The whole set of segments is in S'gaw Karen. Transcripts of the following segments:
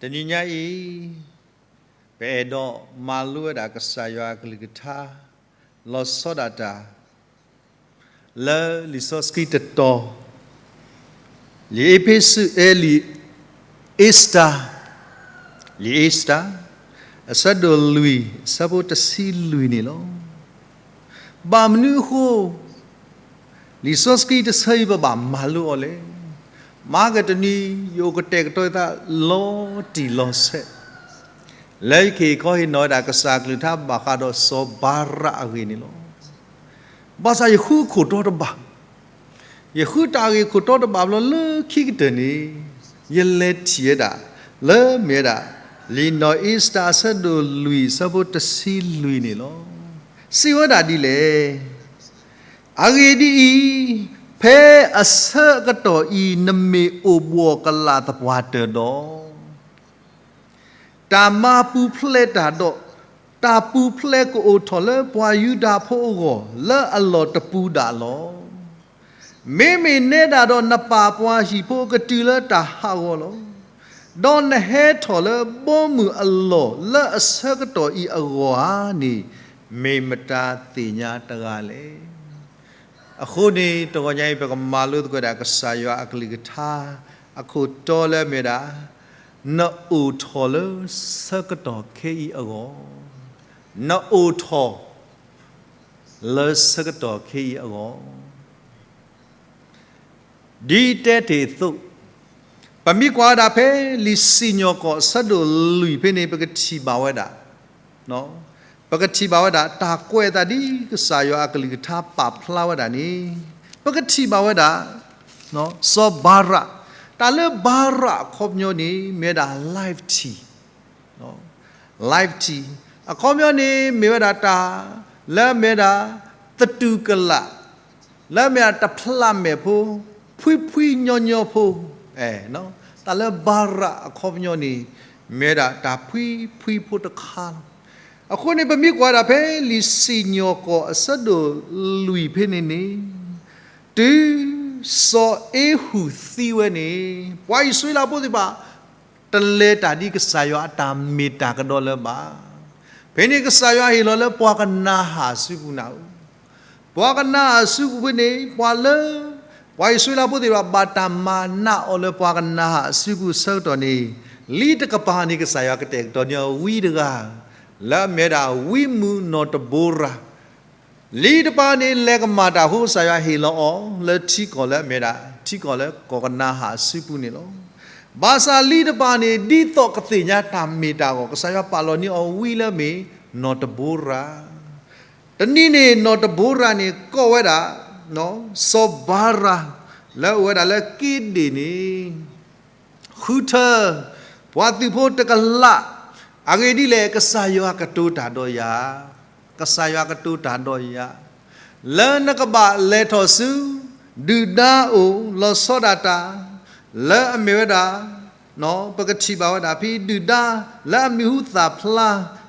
တနံၤညါအံၤ ပအဲၣ်ဒိးမၤလိဝဲဒၣ်ကစၢ်ယွၤအကလုၢ်ကထါ လီၤဆီဒၣ်တၢ် လၢလံာ်စီဆှံတတီၤ လံာ်အ့းဖ့းစူး အဲ လံာ်အ့စတၢၤ လံာ်အ့စတၢၤ အဆၢဒိၣ်လွံၢ် အဆၢဖိတဆံလွံၢ်န့ၣ်လီၤ. ဘၣ်မနုၤအဃိ လံာ်စီဆှံတဆၢအံၤ ပဘၣ်မၤလိအီၤလဲၣ်. မၤကတနံၤ ယအိၣ်ကတဲာ်ကတီၤယသးလီၤတံၢ်လီၤဆဲး လၢယကဟ့ၣ်ခီဟ့ၣ်နီၤဝဲဒၣ်ကစၢ်အကလုၢ်ကထါ ဘၣ်ဃးဒီးစီၤဘၤရးအဂ့ၢ်န့ၣ်လီၤ. ဘၣ်ဆၣ်ယဃုခိၣ်တီတဘၣ်, ယဃုတၢ်ဂ့ၢ်ခိၣ်တီတဘၣ်ဘျီလၢခံကတၢၢ်န့ၣ် ယလဲၤထံၣ်ဝဲဒၣ် လၢမ့ၢ်ဝဲဒၣ် လံာ်နီၢ်အ့စတၢၤအဆၢဒိၣ်လွံၢ် အဆၢဖိတဆံလွံၢ်န့ၣ်လီၤ. စံးဝဲဒၣ်ဒ်လဲၣ်. အဂ့ၢ်ဒ်အံၤ, ဖဲအဆၢကတီၢ်အံၤ နမ့ၢ်အိၣ်ဘှီၣ်ကလာ်သပှၢ်တၢၢ်ဒီး တၢ်မၤပူၤဖျဲးတၢ်ဒီး တၢ်ပူၤဖျဲးကအိၣ်ထီၣ်လၢပှၤယူဒၤဖိအဂီၢ် လၢအလီၢ်တပူၤဒၣ်လီၤ. မ့မ့ၢ်နဲဒၣ်ဒီး နပာ်ပှၤဟံၣ်ဖိကတုၤလၢတၢ်ဟးဂီၤလီၤ. ဒီးနဟဲထီၣ်လၢဘီမုၢ်အလီၢ် လၢအဆၢကတီၢ်အံၤအဂီၢ်ဧါန့ၣ် မ့ၢ်မတၤသ့ၣ်ညါတဂၤလဲၣ်. အဃိန့ၣ် တဂီၤညါအံၤ ပကမၤလိသကိးဒၣ်ကစၢ်ယွၤအကလုၢ်ကထါ အခိၣ်တီလၢအမ့ၢ်ဝဲဒၣ် နအိၣ်ထီၣ်လၢဆၢကတီၢ်ခဲအံၤအဂီၢ်, နအိၣ်ထီၣ်လၢဆၢကတီၢ်ခဲအံၤအဂီၢ်. ဒ်တဲတ့ၢ်အသိး, ပမ့ၢ်ကွၢ်ဝဲဒၣ်ဖဲလံာ်စံၣ်ညီၣ်ကွီၢ်အဆၢဒိၣ်လွံၢ်ဖဲန့ၣ် ပကထံၣ်ဘၣ်ဝဲဒၣ် ပကထံၣ်ဘၣ်ဝဲဒၣ် တၢ်ကွဲးအသးဒ်ကစၢ်ယွၤအကလုၢ်ကထါပာ်ဖျါဝဲဒၣ်န့ၣ် ပကထံၣ်ဘၣ်ဝဲဒၣ် စီၤဘၤရး, တၢ်လၢဘၤရးအခီပညီန့ၣ် မ့ၢ်ဝဲဒၣ် life ထံ life ထံ အခီပညီန့ၣ် မ့ၢ်ဝဲဒၣ်တၢ် လၢအမ့ၢ်ဝဲဒၣ် သတူၢ်ကလာ် လၢအမ့ၢ်ဒၣ်တဖျးမဲာ်ဖိ ဖှံဖှံညီညီဖိ, တၢ်လၢဘၤရးအခီပညီန့ၣ် မ့ၢ်ဝဲဒၣ်တၢ်ဖှံဖှံဖိတခါလီၤ. အဃိန့ၣ် ပမ့ၢ်ကွၢ်ဒၣ်ဖဲလံာ်စံၣ်ညီၣ်ကွီၢ်အဆၢဒိၣ်လွံၢ်ဖဲန့ၣ်န့ၣ် တုၤစီၤဧဟူးသံဝဲန့ၣ် ပှၤအံၣ်စရ့လးဖိသ့ၣ်တဖၣ် တလဲၤတၢ်ဒ်ကစၢ်ယွၤအတၢ်မ့ၢ်တၢ်ကဒီးလၢၤဘၣ်. ဖဲန့ၣ်ကစၢ်ယွၤဟ့ၣ်လီၤလၢပှၤကနၤဧၣ်အစုပူၤနၤဧၢ, ပှၤကနၤဧၣ်အစုပူၤဖဲန့ၣ် ပှၤလၢ ပှၤအံၣ်စရ့လးဖိသ့ၣ်တဖၣ် ဘၣ်တၢ်မၤနးအီၤလၢပှၤကနၤဧၣ်အစုပူၤအဆၢကတီၢ်န့ၣ် လံာ်တကပၤန့ၣ် ကစၢ်ယွၤကတဲာ်ကတီၤန့ၢ်အီၤဝံတဂၤ လၢအမ့ၢ်ဝဲဒၣ်ဝံမုၣ်နီၢ်တဘိရၤ လံာ်တပၤန့ၣ် လဲၤကမၣ်တၢ်အဃိ ကစၢ်ယွၤဟ့ၣ်လီၤအီၤလၢထံကီၢ်လၢအမ့ၢ်ဒၣ် ထံကီၢ်လၢကီၢ်ကနၤဧၣ်အစုပူၤန့ၣ်လီၤ. ဘၣ်ဆၣ်လံာ်တပၤန့ၣ် ဒ်သိးကသ့ၣ်ညါတၢ်မ့ၢ်တၢ်အဂီၢ် ကစၢ်ယွၤပာ်လီၤန့ၢ်အီၤဝံလၢအမ့ၢ်နီၢ်တဘိရၤ တနံၤန့ၣ် နီၢ်တဘိရၤန့ၣ် ကိးဝဲဒၣ် စီၤဘၤရၤ လၢအအိၣ်ဝဲဒၣ်လၢက့ဒ့ၣ်န့ၣ် ဃုထၢ ပှၤသုးဖိတကလး, အဂ့ၢ်ဒ်လဲၣ် ကစၢ်ယွၤကတိၤတၢ်ဒီးယၤ, ကစၢ်ယွၤကတိၤတၢ်ဒီးယၤ, လၢနကဘၣ်လဲၤထီၣ်ဆူ ဒုၣ်ဒါအိၣ်လီၤဆီဒၣ်တၢ်, လၢအမ့ၢ်ဝဲဒၣ် ပကထံၣ်ဘၣ်ဝဲဒၣ်ဖဲဒုၣ်ဒါ လၢအမံၤဟူသၣ်ဖျါ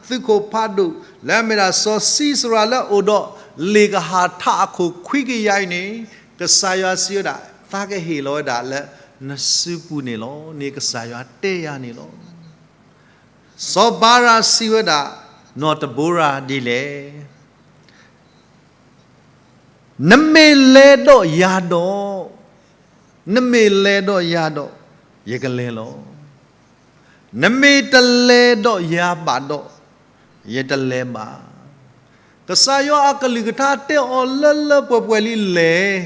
သုးခိၣ်ဖးဒိၣ် လၢအမ့ၢ်ဒၣ်စီၤၡံစရၤလၢအအိၣ်ဒီးလ့ၣ်ကဟၣ်ထးအခိၣ်ခွံကယၤအံၤန့ၣ် ကစၢ်ယွၤစံးဝဲဒၣ် သးကဟ့ၣ်လီၤဝဲဒၣ်လၢနစုပူၤန့ၣ်လီၤန့ၣ် ကစၢ်ယွၤတဲယၤန့ၣ်လီၤ. စီၤဘၤရၤစံးဝဲဒၣ် နီၢ်တဘိရၤဒ်လဲၣ် နမ့ၢ်လဲၤဒီးယၤဒီး, နမ့ၢ်လဲၤဒီးယၤဒီး ယကလဲၤလီၤ. နမ့ၢ်တလဲၤဒီးယၤဘၣ်ဒီး ယတလဲၤဘၣ်. ကစၢ်ယွၤအကလုၢ်ကထါတဲအီၤလၢလၢပှဲၤပှဲၤလံလဲၣ်,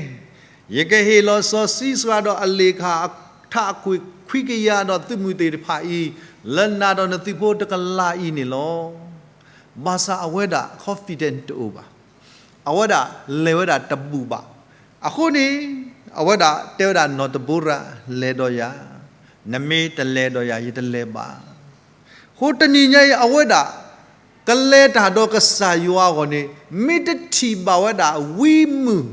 ယကဟ့ၣ်လီၤစီၤၡံစရၤဒီးအလ့ၣ်ကဟၣ်ထးအခိၣ်ခွံကယၤဒီးသုးမုၢ်သ့ၣ်တဖၣ်အံၤ လၢနၤဒီးနသုးဖိတကလးအံၤန့ၣ်လီၤ. ဘၣ်ဆၣ်အဝဲဒၣ် confident တအိၣ်ဘၣ်. အဝဲဒၣ်လဲၤဝဲဒၣ်တဘူၣ်ဘၣ်. အဃိန့ၣ် အဝဲဒၣ်တဲဝဲဒၣ်နီၢ်တဘိရၤ လဲၤဒီးယၤ, နမ့ၢ်တလဲၤဒီးယၤ ယတလဲၤဘၣ်. အဃိတနံၤညါအံၤ အဝဲဒၣ် ကလဲၤတၢ်ဒီးကစၢ်ယွၤအဂီၢ်န့ၣ် မ့ၢ်တထံၣ်ဘၣ်ဝဲဒၣ်ဝံမုၢ်,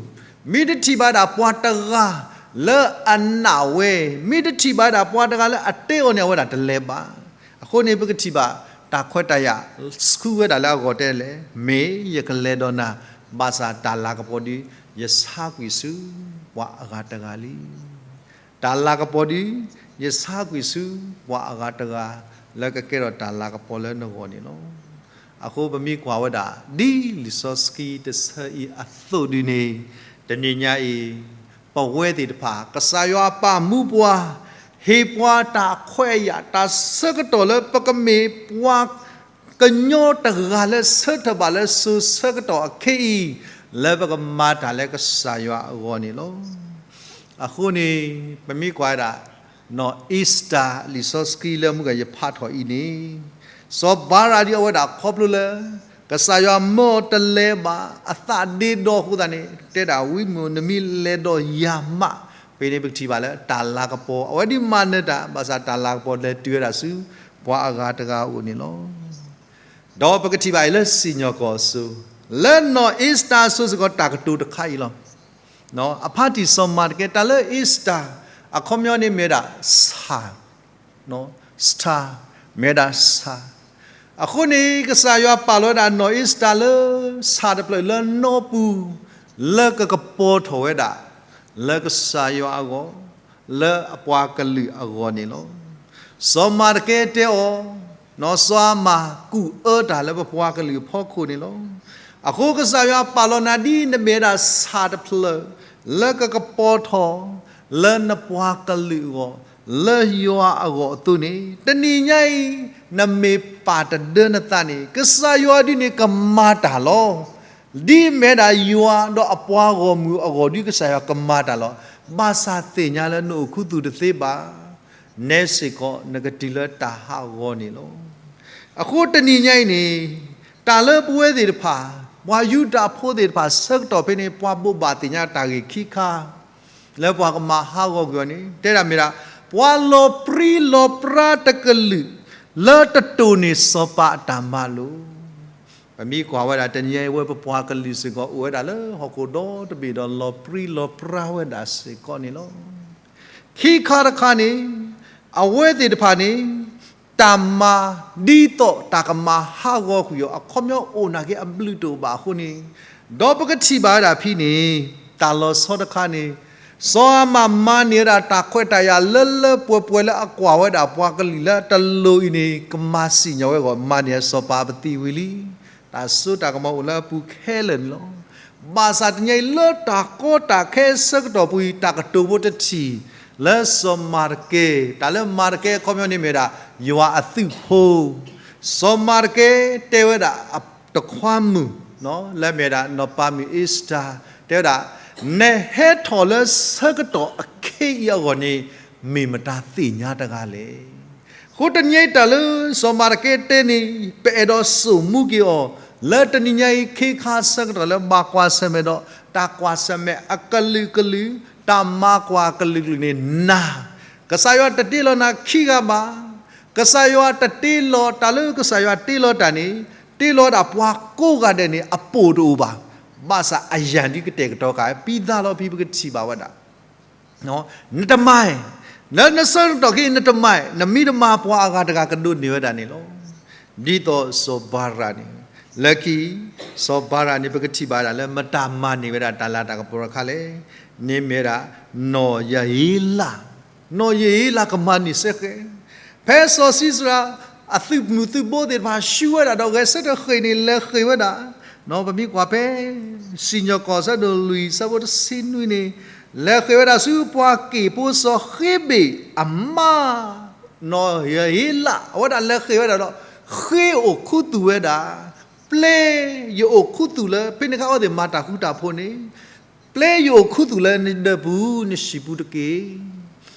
မ့ၢ်တထံၣ်ဘၣ်ဝဲဒၣ်ပှၤတဂၤလၢအနာ်ဝဲ, မ့ၢ်တထံၣ်ဘၣ်ဝဲဒၣ်ပှၤတဂၤလၢအတဲအီၤန့ၣ် အဝဲဒၣ်တလဲၤဘၣ်. အဃိန့ၣ် ပကထံၣ်ဘၣ်တၢ်ခွဲးတၢ်ယာ် ဆှၢဝဲဒၣ်လၢအဂီၢ်တဲလဲၣ်, မ့ၢ်ယကလဲၤဒီးနၤ, ဘၣ်ဆၣ်တၢ်လၤကပီၤဒု ယဆါကွံာ်ဆူပှၤအဂၤတဂၤလံ. တၢ်လၤကပီၤဒု ယဆါကွံာ်ဆူပှၤအဂၤတဂၤ လၢကကဲထီၣ်တၢ်လၤကပီၤလၢနဂီၢ်န့ၣ်လီၤ. အဃိပမ့ၢ်ကွၢ်ဝဲဒၣ် ဒ်လံာ်စီဆှံတဆၢအံၤအသိးဒ်န့ၣ်, တနံၤညါအံၤ ပဝဲသ့ၣ်တဖၣ် ကစၢ်ယွၤပာ်မူပှၤ, ဟ့ၣ်ပှၤတၢ်ခွဲးအယာ် တၢ်ဆၢကတီၢ်လၢပကမ့ၢ်ပှၤ ကညီတဂၤလၢဆၢထၢၣ်ဘၣ်လၢစိၤဆၢကတီၢ်အခ့အံၤ, လၢပကမၤတၢ်လၢကစၢ်ယွၤအဂီၢ်န့ၣ်လီၤ. အဃိန့ၣ် ပမ့ၢ်ကွၢ်ဝဲဒၣ် နီၢ်အ့စတၢၤ လံာ်စီဆှံလၢမုၢ်ဂီၤယဖးထီၣ်အံၤန့ၣ်, စီၤဘၤရၤဒ်အဝဲဒၣ်ခီဖျိလၢ ကစၢ်ယွၤမၢအီၤတလဲၤဘၣ် အသးဒ့ဒီအဃိသတးန့ၣ် တဲဒၣ်ဝံမုၣ် နမ့ၢ်လဲၤဒီးယၤမး, ဖဲန့ၣ်ပကထံၣ်ဘၣ်လၢတၢ်လၤကပီၤ အဝဲဒၣ်မၤနၢၤတၢ် ဘၣ်ဆၣ်တၢ်လၤကပီၤလဲၤတုၤဝဲဒၣ်ဆူ ပှၤအဂၤတဂၤအအိၣ်န့ၣ်လီၤ. ဒီးပကထံၣ်ဘၣ်အံၤလၢစံၣ်ညီၣ်ကွီၢ်အစိၤ, လၢနီၢ်အ့စတၢၤအစိၤစ့ၢ်ကီးတၢ်ကတိၤတခါအံၤလီၤ. အဖါတံၢ်စီၤမၤတကဲ တၢ်လၢအ့စတၢၤ အခီပညီန့ၣ်မ့ၢ်ဝဲဒၣ် ဆၣ်, စထါ, မ့ၢ်ဝဲဒၣ်ဆၣ်, အဃိန့ၣ် ကစၢ်ယွၤပာ်လီၤဝဲဒၣ်နီၢ်အ့စတၢၤလၢ ဆၣ်တဖျၢၣ်လၢနီပူၤ လၢကကပီၤထီၣ်ဝဲဒၣ် လၢကစၢ်ယွၤအဂီၢ်, လၢအပှၤကလုာ်အဂီၢ်န့ၣ်လီၤ. စီၤမၤတကဲတဲအီၤ, စီၤအၤမၣ်ကူၣ်အၢတၢ်လၢပပှၤကလုာ်အဖီခိၣ်န့ၣ်လီၤ. အဃိကစၢ်ယွၤပာ်လီၤနၤဒ်နမ့ၢ်ဝဲဒၣ်ဆၣ်တဖျၢၣ် လၢကကပီၤထီၣ် လၢနပှၤကလုာ်အဂီၢ်, လၢယွၤအဂီၢ်အသိးန့ၣ် တနံၤညါအံၤ နမ့ၢ်ပာ်တဒၢနသးန့ၣ် ကစၢ်ယွၤဒ်န့ၣ်ကမၤတၢ်လီၤ. ဒ်မ့ၢ်ဒၣ်ယွၤဒီးအပှၤဂီၢ်မုၢ်အဂီၢ်ဒ်ကစၢ်ယွၤကမၤတၢ်လီၤ. ဘၣ်ဆၣ်သ့ၣ်ညါလၢနအိၣ်ခူသူၣ်တသ့ဘၣ်, နဲစ့ၢ်ကီးနကတုၤလၢတၢ်ဟးဂီၤန့ၣ်လီၤ. အဃိတနံၤညါအံၤန့ၣ် တၢ်လၢပဝဲသ့ၣ်တဖၣ် ပှၤယူဒၤဖိသ့ၣ်တဖၣ်ဆၢကတီၢ်ဖဲန့ၣ် ပှၤဘိးဘၣ်သ့ၣ်ညါတၢ်ဂ့ၢ်ခံခါ လၢပှၤကမၤဟးဂီၤကွံာ်အီၤန့ၣ် တဲဒၣ်မ့ၢ်ဒၣ် ပှၤလီၤပြံလီၤပြါတကလုာ် လၢတတိၢ်န့ၢ်စီၤပၤအတၢ်မၤလိာ်. ပမ့ၢ်ကွၢ်ဝဲဒၣ်တနံၤအံၤ ဝဲပပှၤကလုာ်စ့ၢ်ကီးအိၣ်ဝဲဒၣ်လၢဟီၣ်ခိၣ်ဒီတဘ့ၣ်ဒီးလီၤပြံလီၤပြါဝဲဒၣ်စ့ၢ်ကီးန့ၣ်လီၤ. ခံခါတခါန့ၣ် အဝဲသ့ၣ်တဖၣ်န့ၣ် တၢ်မၤ ဒ်သိးတၢ်ကမၤဟးဂီၤကွံာ်အီၤ အခီပညီအိၣ်နာ်က့အဘျုးတအိၣ်ဘၣ်အဃိန့ၣ်, ဒီးပကထံၣ်ဘၣ်ဝဲဒၣ်ဖဲန့ၣ် တၢ်လီၤဆီတခါန့ၣ် စီၤအၤမၣ်မၤန့ၢ်ဝဲဒၣ်တၢ်ခွဲးတၢ်ယာ်လၢလၢပှဲၤပှဲၤလၢအကွၢ်ဝဲဒၣ်ပှၤကလုာ်လၢအတလိၤအံၤန့ၣ် ကမၤစံၣ်ညီၣ်ဝဲအဂီၢ် မၤန့ၢ်စီၤပၤပသံဝံၤလံ. တၢ်စိတၢ်ကမီၤအိၣ်လၢအပူၤခဲလၢာ်န့ၣ်လီၤ. ဘၣ်ဆၣ်တနံၤအံၤလၢတၢ်ကီတၢ်ခဲဆၢကတီၢ်ပူၤအံၤ တၢ်ကတိၤဖိတထံၣ် လၢစီၤမၤတကဲ, တၢ်လၢမၤတကဲအခီပညီန့ၣ်မ့ၢ်ဝဲဒၣ် ယွၤအသုးဖိ, စီၤမၤတကဲတဲဝဲဒၣ်အတခွါမုၣ် လၢမ့ၢ်ဝဲဒၣ်နီၢ်ပၤမုၣ်အ့စတၢၤ တဲဝဲဒၣ်, နဟဲထီၣ်လၢဆၢကတီၢ်အခ့အံၤအဂီၢ်န့ၣ် မ့ၢ်မတၤသ့ၣ်ညါတဂၤလဲၣ်. အဃိတနံၤအံၤတၢ်လၢစီၤမၤတကဲတဲန့ၣ် ပအဲၣ်ဒိးစိာ်မူက့ၤအီၤ လၢတနံၤညါအံၤ ခ့ခါဆၢကတီၢ်လၢဘၣ်ကွၢ်ဆၢၣ်မဲာ်ဒီး တၢ်ကွၢ်ဆၢၣ်မဲာ်အကလုာ်ကလုာ်, တၢ်မၤကွၢ်ကလုာ်ကလုာ်န့ၣ်နၤ, ကစၢ်ယွၤတတ့လီၤနၤခံဂၤဘၣ်. ကစၢ်ယွၤတတ့လီၤ တၢ်လၢကစၢ်ယွၤတ့လီၤတၢ်န့ၣ် တ့လီၤဒၣ်ပှၤကိးဂၤဒဲးန့ၣ် အပိာ်တအိၣ်ဘၣ်. ဘၣ်ဆၣ်အယၢ်ဒ်ကတဲာ်ကတီၤဃာ် ပံသးလီၤဖဲပကထံၣ်ဘၣ်ဝဲဒၣ် နတမၤ, လၢနဆၢကတီၢ်ခဲအံၤ နတမၤ, နမ့ၢ်တမၤ ပှၤအဂၤတဂၤကဒိးန့ၢ်ဝဲဒၣ်န့ၣ်လီၤ. ဒ်သိးစီၤဘၤရးန့ၣ်, လၢခံ စီၤဘၤရးန့ၣ် ပကထံၣ်ဘၣ်ဒၣ်လၢ မတၤမၤန့ၢ်ဝဲဒၣ်တၢ်လၤတၢ်ကပီၤတခါလဲၣ်, န့ၣ်မ့ၢ်ဝဲဒၣ် နီၢ်ယဟ့လး, နီၢ်ယဟ့လးကမၤန့ၢ်စ့ၢ်ကီး ဖဲစီၤၡံစရၤ အသုးမုၢ်သုးဘိသ့ၣ်တဖၣ်ဆူၣ်ဝဲဒၣ်ဒီးဂဲၤဆၢထၢၣ်ဃ့ၢ်န့ၣ် လဲၤဃ့ၢ်ဝဲဒၣ်, ပမ့ၢ်ကွၢ်ဖဲ စံၣ်ညီၣ်ကွီၢ်ဆၢဒိၣ်လွံၢ်ဆၢဖိတဆံနွံန့ၣ်, လဲၤဃ့ၢ်ဝဲဒၣ်ဆူပှၤက့ၢ်ဖိစီၤဃ့ဘ့ၣ်အမါ နီၢ်ယဟ့လး အဝဲဒၣ်လဲၤဃ့ၢ်ဝဲဒၣ်ဒီး ဃ့အိၣ်ခူသူၣ်ဝဲဒၣ်, ပျဲယအိၣ်ခူသူၣ်လၢ ဖဲန့ၣ်အခါအဝဲသ့ၣ်မၤတၢ်ဃူတၢ်ဖိးန့ၣ်, ပျဲယအိၣ်ခူသူၣ်လၢနဒၢးပူၤနဟံၣ်ပူၤတက့ၢ်.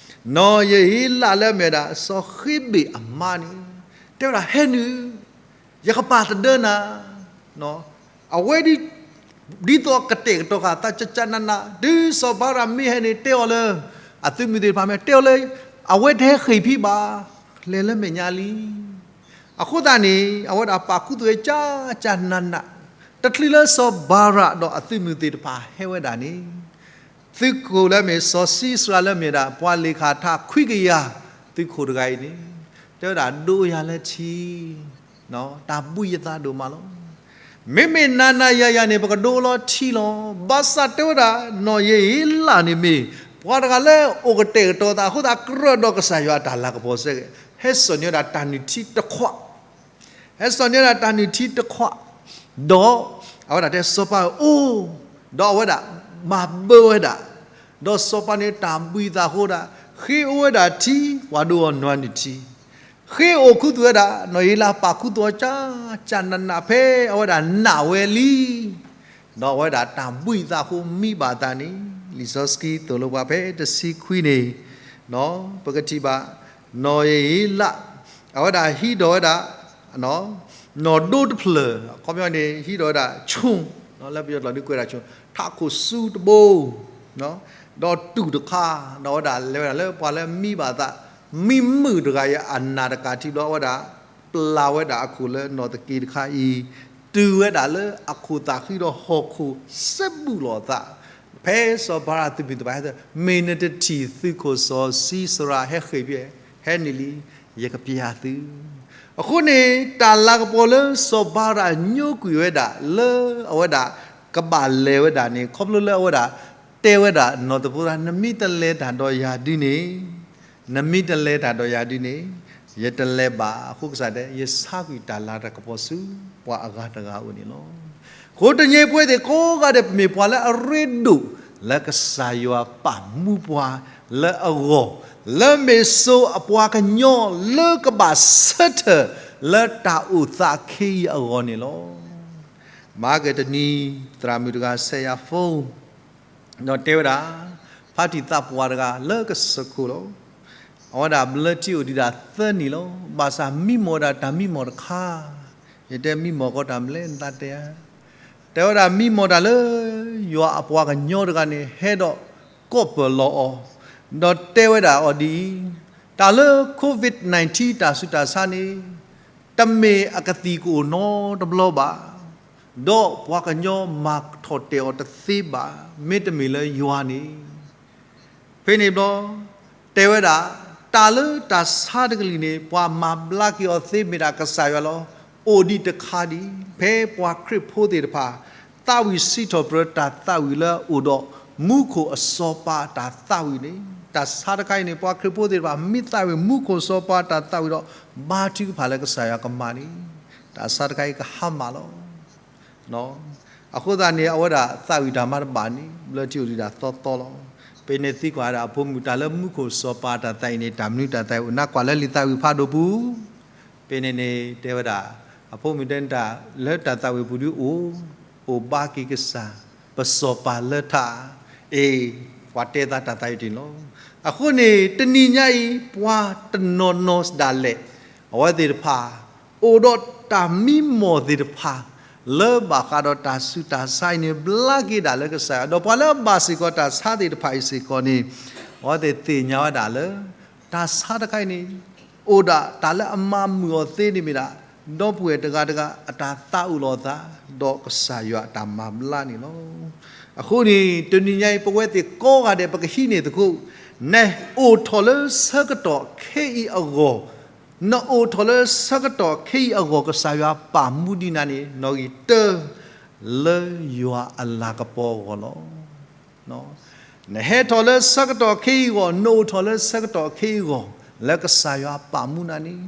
နီၢ်ယဟ့လးလၢအမ့ၢ်ဝဲဒၣ် စီၤဃ့ဘ့ၣ်အမါန့ၣ် တဲဝဲဒၣ် ဟဲနုာ်, ယကပာ်သဒၢနၤ, အဝဲဒ် ဒ်သိးကတဲာ်ကတီၤဃာ်သးကကနးနး တုၤစီၤဘၤရးမ့ၢ်ဟဲန့ၣ် တဲအီၤလၢ အသုးမုၢ်သ့ၣ်တဖၣ်မ့ၢ်တဲအီၤလၢ အဝဲတဟဲဃ့ၢ်ဖံးဘၣ်, လဲၤလၢမဲာ်ညါလံ. အဃိသတးန့ၣ် အဝဲဒၣ်ပာ်ခူသူၣ်ဝဲကကနးနး, တချုးလၢစီၤဘၤရးဒီးအသုးမုၢ်သ့ၣ်တဖၣ်ဟဲဝဲဒၣ်န့ၣ် သုးခိၣ်လၢအမ့ၢ်စီၤၡံစရၤလၢအမ့ၢ်ဒၣ် ပှၤလ့ၤခၣ်ထးခွံကယၤ သုးခိၣ်တဂၤအံၤန့ၣ် တဲဝဲဒၣ် ဒိယၤလၢထံ တၢ်ဘှံးယသးဒိၣ်မးလီၤ. မ့မ့ၢ်နၤနၤယၤယၤန့ၣ် ပကဒိလီၤထံလီၤ. ဘၣ်ဆၣ်တဲဝဲဒၣ် နီၢ်ယဟ့လးန့ၣ်မ့ၢ် ပှၤတဂၤလၢအိၣ်ကတဲာ်ကတီၤသးအဃိသတး ကြၢးဒီးကစၢ်ယွၤအတၢ်လၤကပီၤစ့ၢ်ကီး, ဟဲစိာ်န့ၢ်ဝဲဒၣ်တၢ်နုၢ်ထံတခွး, ဟဲစိာ်န့ၢ်ဝဲဒၣ်တၢ်နုၢ်ထံတခွး, ဒီးအဝဲဒၣ်တဲစီၤပၤဧၢ, အိၣ်, ဒီးအဝဲဒၣ်မၤဘၢဝဲဒၣ်, ဒီးစီၤပၤန့ၣ်တၢ်ဘှံးသးအဃိဒၣ်, ဃ့အိၣ်ဝဲဒၣ်ထံ, ပှၤဒိအီၤနွၤနုၢ်ထံ, ဃ့အိၣ်ခူသူၣ်ဝဲဒၣ်, နီၢ်အ့လးပာ်ခူသူၣ်အီၤကၠးကၠးနးနးဖဲအဝဲဒၣ်နာ်ဝဲလံ ဒီးအဝဲဒၣ်တၢ်ဘှံးသးအဃိမံဘၣ်သးန့ၣ်, လံာ်စီဆှံသိၣ်လိပှၤဖဲတဆံခွံန့ၣ်, ပကထံၣ်ဘၣ်, နီၢ်အ့လး, အဝဲဒၣ်ဟံးဒီးဝဲဒၣ်, နီၢ်ဒိတဖျၢၣ်, အခီပညီန့ၣ် ဟံးဒီးဝဲဒၣ်ဆူၣ်, လၢပယီၤကျိာ်ဒုးကွဲးဒၣ်ဆူၣ်, ထးခိၣ်ဆူတဘိ ဒီးတူၢ်တခါ, ဒီးအဝဲဒၣ်လဲၤဝဲဒၣ်လၢပှၤလၢမံဘၣ်သး, မံမုာ်တဂၤအံၤအနၢ်တကးထံဘျီအဝဲဒၣ်, ပျၢ်ဝဲဒၣ်အခိၣ်လၢနီၢ်သက့တခါအံၤ, တုၤဝဲဒၣ်လၢအခိၣ်သးဃံဒီးဟီၣ်ခိၣ်စဲဘူးလိာ်အသး, ဖဲစီၤဘၤရးသုးမုၢ်သ့ၣ်တဖၣ်ဟဲသ့, မ့ၢ်နတထံၣ်သုးခိၣ်စီၤၡံစရၤဟဲဃ့ၢ်ဖဲ, ဟဲနုာ်လံ, ယကပျၢ်သု အဃိန့ၣ် တၢ်လၤကပီၤလၢစီၤဘၤရးညိကွံာ်ဝဲဒၣ်လၢအဝဲဒၣ်ကဘၣ်လဲၤဝဲဒၣ်န့ၣ် ခီဖျိလၢအဝဲဒၣ်တဲဝဲဒၣ်နီၢ်သဖိသၣ် နမ့ၢ်တလဲၤတၢ်ဒီးယၤဒုန့ၣ်, နမ့ၢ်တလဲၤတၢ်ဒီးယၤဒုန့ၣ်, ယတလဲၤဘၣ်. အဃိကစၢ်တဲ ယဆါကွံာ်တၢ်လၤတၢ်ကပီၤဆူပှၤအဂၤတဂၤအအိၣ်န့ၣ်လီၤ. အဃိတနံၤအံၤပဝဲသ့ၣ်ကိးဂၤဒဲး ပမ့ၢ်ပှၤလၢအရ့ဒိၣ်လၢကစၢ်ယွၤပာ်မူပှၤလၢအဂီၢ်, လၢမ့ၢ်စိၤအပှၤကညီလၢကဘၣ်ဆၢထၢၣ်လၢတၢ်အိၣ်သးခဲအံၤအဂီၢ်န့ၣ်လီၤ. မဟါကတနံၤ သရၣ်မုၣ်တဂၤဆဲးယၤ phone ဒီးတဲဝဲဒၣ်, ဖါတံၢ်သးပှၢ်တဂၤလၢကစၢၢ်ခိၣ်လီၤ. အဝဲဒၣ်ဘျၢထံအိၣ်ဒံးဒၣ်သၢနံၣ်လီၤ. ဘၣ်ဆၣ်မံမီၢ်ဒၣ်တၢ်မံမီၢ်တခါ, ယတဲမံမီၢ်ကီးတၢ်မနုၤလဲၣ် နသးတဲဧါ. တဲဝဲဒၣ်မံမီၢ်တၢ်လၢ ယွၤအပှၤကညီတဂၤန့ၣ် ဟဲဒီးကိးပၢၢ်လီၤအီၤ, ဒီးတဲဝဲဒၣ်အီၤဒ်အံၤ, တၢ်လၢ COVID nineteen တၢ်ဆူးတၢ်ဆါန့ၣ် တမ့ၢ်အကသံၣ်ကအိၣ်နီတဘျီဘၣ်, ဒီးပှၤကညီမၤထီၣ်တဲာ်အီၤတသ့ဘၣ်, မ့တမ့ၢ်လၢယွၤန့ၣ်. ဖဲန့ၣ်ဘျီ တဲဝဲဒၣ်, တၢ်လၢတၢ်ဆါတကလုာ်န့ၣ် ပှၤမၤဘျါက့ၤအီၤသ့မ့ၢ်ဒၣ်ကစၢ်ယွၤလီၤ. အိၣ်ဒံးတခါဒံး ဖဲပှၤခရံာ်ဖိသ့ၣ်တဖၣ် သးဝံၣ်စံးထီၣ်ပတြၢၤတၢ်သးဝံၣ်လၢအအိၣ်ဒီးမူခိၣ်အစီၤပၤတၢ်သးဝံၣ်န့ၣ်, တၢ်ဆါတခါအံၤန့ၣ် ပှၤခရံာ်ဖိသ့ၣ်တဖၣ် မ့ၢ်သးဝံၣ်မူခိၣ်စီၤပၤတၢ်သးဝံၣ်ဒီး ဘါထုကဖၣ်လၢကစၢ်ယွၤကမၤန့ၣ်, တၢ်ဆါတခါအံၤကဟါမၢ်လီၤ. အဃိသတးန့ၣ် အဝဲဒၣ်သးဝံၣ်တၢ်မၤတဘၣ်န့ၣ် ဘျၢထံအိၣ်ဒံးဒၣ်သီသီလီၤ. ဖဲန့ၣ်သံကွၢ်ဝဲဒၣ်အဖိမုၣ် တၢ်လၢမူခိၣ်စီၤပၤတၢ်သးဝံၣ်န့ၣ် တၢ်မနုၤတၢ်သးဝံၣ် အိၣ်နၢ်ကွၢ်လၢလံာ်သးဝံၣ်ဖးဒိၣ်ပူၤ. ဖဲန့ၣ်န့ၣ် တဲဝဲဒၣ်, အဖိမုၣ်တဲ တၢ်လၢတၢ်သးဝံၣ်ပူၤဒုအိၣ်, အိၣ်ဘါက့ၤကစၢ်, ပစီၤပၤလၢထး, အ့ၣ်, ပှၤတဲသးတၢ်သးဝံၣ်တ့ၢ်လီၤ. အဃိန့ၣ် တနံၤညါအံၤ ပှၤတနီၤနီၤဒၣ်လဲာ် အဝဲသ့ၣ်တဖၣ် အိၣ်ဒီးတၢ်မံမီၢ်သ့ၣ်တဖၣ် လၢဘၣ်ဃးဒီးတၢ်ဆူးတၢ်ဆါအံၤန့ၣ် ဘျါက့ၤဒၣ်လၢကစၢ်ယွၤ, ဒီးပှၤလၢအဘၣ်စ့ၢ်ကီးတၢ်ဆါသ့ၣ်တဖၣ်အံၤစ့ၢ်ကီးန့ၣ် အဝဲသ့ၣ်သ့ၣ်ညါဝဲဒၣ်လၢ တၢ်ဆါတခါအံၤန့ၣ် အိၣ်ဒၣ်တၢ်လၢအမၤမုာ်အီၤသ့န့ၣ်မ့ၢ်ဒၣ် ဒီပုၢ်ဝဲၢ်တဂၤတဂၤအတၢ်သးအိၣ်လီၤအသး ဒီးကစၢ်ယွၤအတၢ်မၤဘျါန့ၣ်လီၤ. အဃိန့ၣ် တနံၤညါအံၤ ပဝဲသ့ၣ်ကိးဂၤဒဲး ပကဟံးန့ၢ်သကိး, နအိၣ်ထီၣ်လၢဆၢကတီၢ်ခဲအံၤအဂီၢ်, နအိၣ်ထီၣ်လၢဆၢကတီၢ်ခဲအံၤအဂီၢ် ကစၢ်ယွၤပာ်မူဒံးနၤန့ၣ် နီၣ်ဂံၢ်တၢ လၢယွၤအလၤကပီၤအဂီၢ်လီၤ. နဟဲထီၣ်လၢဆၢကတီၢ်ခဲအံၤအဂီၢ်, နအိၣ်ထီၣ်လၢဆၢကတီၢ်ခဲအံၤအဂီၢ်, လၢကစၢ်ယွၤပာ်မူနၤန့ၣ်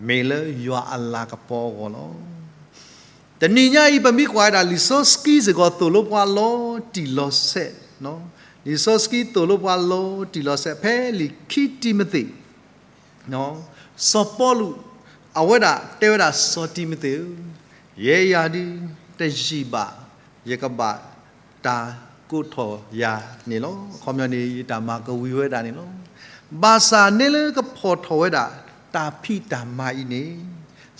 မ့ၢ်လၢယွၤအလၤကပီၤအဂီၢ်လီၤ. တနံၤညါအံၤ ပမ့ၢ်ကွၢ်ဝဲဒၣ် လံာ်စီဆှံစ့ၢ်ကီးသိၣ်လိပှၤလီၤတံၢ်လီၤဆဲး, လံာ်စီဆှံသိၣ်လိပှၤလီၤတံၢ်လီၤဆဲး ဖဲလံာ်ခံတံၤမသ့း စီၤပီလူး အဝဲဒၣ်တဲဝဲဒၣ် စီၤတံၤမသ့းဧၢ, ယဲယၤဒုး တယံာ်ဘၣ် ယကဘၣ်တၢ်ကိးထီၣ်ယၤန့ၣ်လီၤ. အခီပညီန့ၣ် ယတၢ်မၤကဝံၤဝဲဒၣ်န့ၣ်လီၤ. ဘၣ်ဆၣ်န့ၣ်လၢကဖီၣ်ထီၣ်ဝဲဒၣ် တၢ်ဖံးတၢ်မၤအံၤန့ၣ်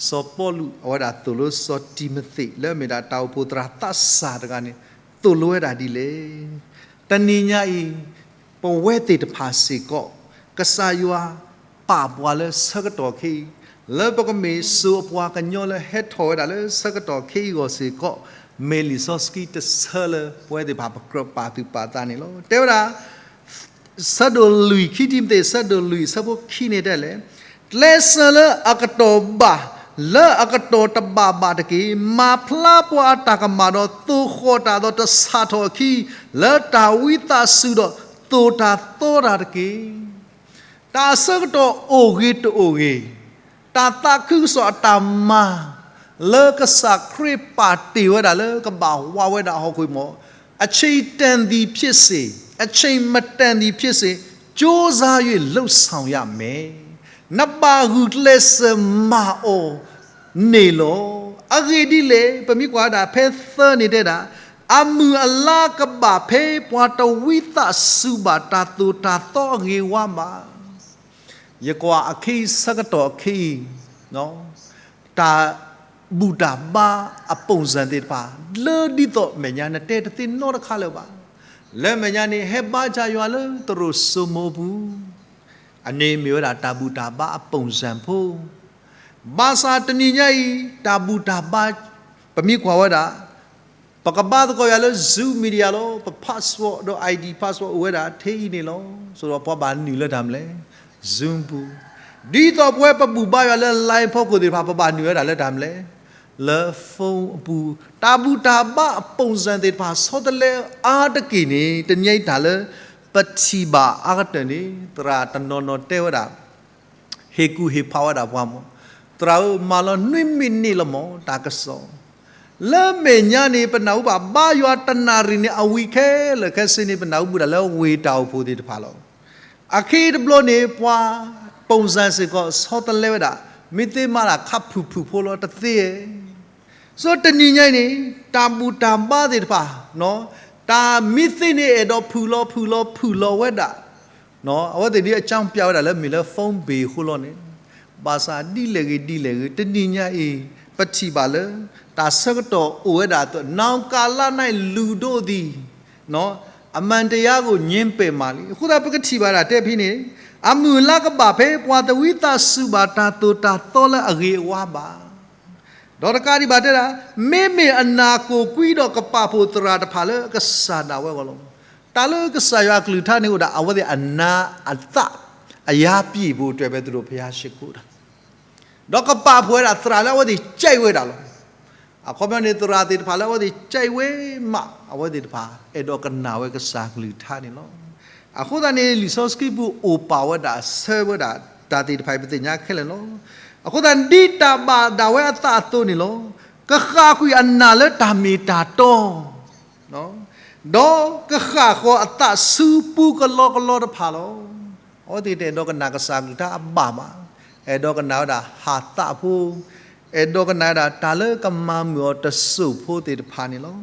စီၤပီလူး အဝဲဒၣ်သိၣ်လိစီၤတံၤမသ့း လၢအမ့ၢ်ဒၣ်တၢ်အိၣ်ဖှိၣ်သရၣ်သးစၢ်တဂၤန့ၣ် သိၣ်လိဝဲဒၣ်ဒ်လဲၣ်. တနံၤညါအံၤ ပဝဲသ့ၣ်တဖၣ်စ့ၢ်ကီး ကစၢ်ယွၤပာ်ပှၤလၢဆၢကတီၢ်ခဲအံၤ လၢပကမ့ၢ်စိၤအပှၤကညီလၢဟဲထီၣ်ဝဲဒၣ်လၢဆၢကတီၢ်ခဲအံၤအဂီၢ်စ့ၢ်ကီး မ့ၢ်လံာ်စီဆှံတဆၢလၢပဝဲသ့ၣ်တဖၣ်ပကြၢးပာ်သူၣ်ပာ်သးန့ၣ်လီၤ. တဲဝဲဒၣ် ဆၢဒိၣ်လွံၢ် ခံတံၤမသ့း ဆၢဒိၣ်လွံၢ် ဆၢဖိခံန့ၣ်တဲလဲၣ်, ကျဲးစၢးလၢအကတီၢ်ဘၣ် လၢအကတီၢ်တဘၣ်ဘၣ်တက့ၢ်. မၤဖျါပှၤအတၢ်ကမၣ်ဒီး သိၣ်ဃီၣ်တၢ်ဒီးတဆၣ်ထီၣ်အခံ လၢတၢ်ဝံသးစူၤဒီး တၢ်သိၣ်တၢ်သီတၢ်တက့ၢ်. တၢ်ဆၢကတီၢ်အိၣ်ဂ့ၤတအိၣ်ဂ့ၤ, တၢ်သးခုကစီၣ်အတၢ်မၤ လၢကစၢ်ခရံာ်ပာ်တ့ၢ်ဝဲဒၣ်လၢကဘၣ်ဝးဝဲဒၣ်ဟီၣ်ခိၣ်မီၢ်, အချိန်တန်သည်ဖြစ်စေ, အချိန်မတန်သည်ဖြစ်စေ, ကြိုးစား၍ လုပ်ဆောင်ရမယ်. နဘၣ်ဂုာ်ကျဲးစၢးမၤအီၤန့ၣ်လီၤ. အဂ့ၢ်ဒ်လဲၣ်, ပမ့ၢ်ကွၢ်ဝဲဒၣ်ဖဲသၢန့ၣ်တဲဒၣ်, အမုၢ်အလါကဘၣ်ဖဲပှၤတဝံသးစူၤဘၣ်တၢ်သိၣ်တၢ်သီအဂ့ၤအဝါဘၣ်. ယကွၢ်အခံဆၢကတီၢ်အခံအံၤ, တၢ်ဘူၣ်တၢ်ဘါအပုံစံသ့ၣ်တဖၣ် လၢဒ်သိးမဲာ်ညါနတဲတသ့နီတခါလၢၤဘၣ်. လၢမဲာ်ညါန့ၣ် ဟဲဘါစၢ်ယွၤလၢသရိာ်စိမိၤအပူၤ, အန့ၣ်မ့ၢ်ဝဲဒၣ်တၢ်ဘူၣ်တၢ်ဘါအပုံစံဖိ ဘၣ်ဆၣ်တနံၤညါအံၤ တၢ်ဘူၣ်တၢ်ဘါ ပမ့ၢ်ကွၢ်ဝဲဒၣ်, ပကဘါသကိးယွၤလၢ Zoom media လီၤ. ပ password ဒီး I D password အိၣ်ဝဲဒၣ်ထဲအံၤန့ၣ်လီၤ. ဆိဒီးပှၤဘၣ်နုာ်လၢတၢ်မနုၤလဲၣ်, Zoom ပူၤ. ဒ်သိးပဝဲပဘူၣ်ဘါယွၤလၢ line ဖီခိၣ်သ့ၣ်တဖၣ် ပဘၣ်နုာ်ဝဲဒၣ်လၢတၢ်မနုၤလဲၣ်, လၢ phone အပူၤ. တၢ်ဘူၣ်တၢ်ဘါအပုံစံသ့ၣ်တဖၣ် ဆီတလဲအါတက့ၢ်န့ၣ် တနံၤညါအံၤတၢ်လၢပထံၣ်ဘၣ်အါကတၢၢ်န့ၣ် သရၣ်တနီၤနီၤတဲဝဲဒၣ် ဟ့ၣ်ကူၣ်ဟ့ၣ်ဖးဝဲဒၣ်ပှၤမီၢ်, သရၣ်ဧၢ, မၤလီၤနွံမံးနံးလီၤမီၢ် တၢ်ကစီၣ်. လၢမဲာ်ညါန့ၣ် ပနၢ်ဟူဘၣ် ဘါယွၤတနၣ်ရံၣ်န့ၣ် အဝံၤခဲလၢာ်ခဲဆ့န့ၣ် ပနၢ်ဟူဘူၣ်ဒၣ်လၢဝ့ၢ်တၢ်အိၣ်ဖှိၣ်သ့ၣ်တဖၣ်လီၤ. အခံတဘျီန့ၣ် ပှၤ ပုံစံ စ့ၢ်ကီး ဆီတလဲဝဲဒၣ်, မ့ၢ်သ့မၤဒၣ်ခါဖုၣ်ဖုၣ်ဖိလီၤတသ့ဧါ. ဆိတနံၤညါအံၤန့ၣ် တၢ်ဘူၣ်တၢ်ဘါသ့ၣ်တဖၣ် တၢ်မ့ၢ်သ့န့ၣ် အဲၣ်ဒိးဖုၣ်လီၤဖုၣ်လီၤဖုၣ်လီၤဝဲဒၣ် အဝဲသ့ၣ်ဒ်အကၠီပျးဝဲဒၣ်လၢမ့ၢ်လၢ phone bill အဃိလီၤန့ၣ်, ဘၣ်ဆၣ်ဒ်လဲၣ်ဂ့ၤဒ်လဲၣ်ဂ့ၤ တနံၤညါအံၤ ပထံၣ်ဘၣ်လၢ တၢ်ဆၢကတီၢ်အိၣ်ဝဲဒၣ်အသိး နောင်ကာလ၌ လူတို့သည် အမှန်တရားကို ငြင်းပယ်မှာလီၤ. အဃိသတးပကထံၣ်ဘၣ်ဒၣ်တဲဖဲန့ၣ်, အမုၢ်အလါကဘၣ်ဖဲ ပှၤတဝံသးစူၤဘၣ်တၢ်သိၣ်တၢ်သီလၢအဂ့ၤအဝါဘၣ်. ဒီးတကးဒံးဘၣ်တဲဒၣ်, မ့မ့ၢ်အနၢ်ကိၢ်ကွံဒီးကပာ်ဖှိၣ်သရၣ်တဖၣ်လၢကစၢ်ဒၣ်ဝဲအဂီၢ်လီၤ. တၢ်လၢကစၢ်ယွၤအကလုၢ်ကထါန့ၣ်အိၣ်ဒၣ် အဝဲသ့ၣ်အနၢ်အသၣ် အယါပံာ်ဖိ တွဲၣ်ပဲတရူးဖဲယါရှ့ခိၣ်တၢ် ဒီးကပာ်ဖှိၣ်ဝဲဒၣ်သရၣ်လၢအဝဲသ့ၣ်ကဲဝဲဒၣ်လီၤ. အခီပညီန့ၣ် သရၣ်သ့ၣ်တဖၣ်လၢအဝဲသ့ၣ်ကဲဝဲမး အဝဲသ့ၣ်တဖၣ် အဲၣ်ဒိးကနၣ်ဝဲကစၢ်ကလုၢ်ကထါန့ၣ်လီၤ. အဃိသတးန့ၣ် လံာ်စီဆှံပူၤအိၣ်ပာ်ဝဲဒၣ် ဆၢဝဲဒၣ်တၢ်သ့ၣ်တဖၣ်အံၤ ပသ့ၣ်ညါခဲလၢာ်လီၤ. အဃိသတး ဒ်တၢ်ဘၣ်ဒၣ်ဝဲအသးအသိးန့ၣ်လီၤ. ကဃၣ်ကွံာ်အနၢ်လၢတၢ်မ့ၢ်တၢ်တီ ဒီးကဃၣ်ဃီၤအသးဆူပူကလီကလီတဖၣ်လီၤ. အဝဲသ့ၣ်တအဲၣ်ဒိးကနၣ်ကစၢ်ကလုၢ်ကထါအဘၣ်ဘၣ်, အဲၣ်ဒိးကနၣ်ဝဲဒၣ်ဟးသးဖိ, အဲၣ်ဒိးကနၣ်ဝဲဒၣ်တၢ်လၢကမၤမုာ်အီၤတစိၢ်ဖိသ့ၣ်တဖၣ်န့ၣ်လီၤ.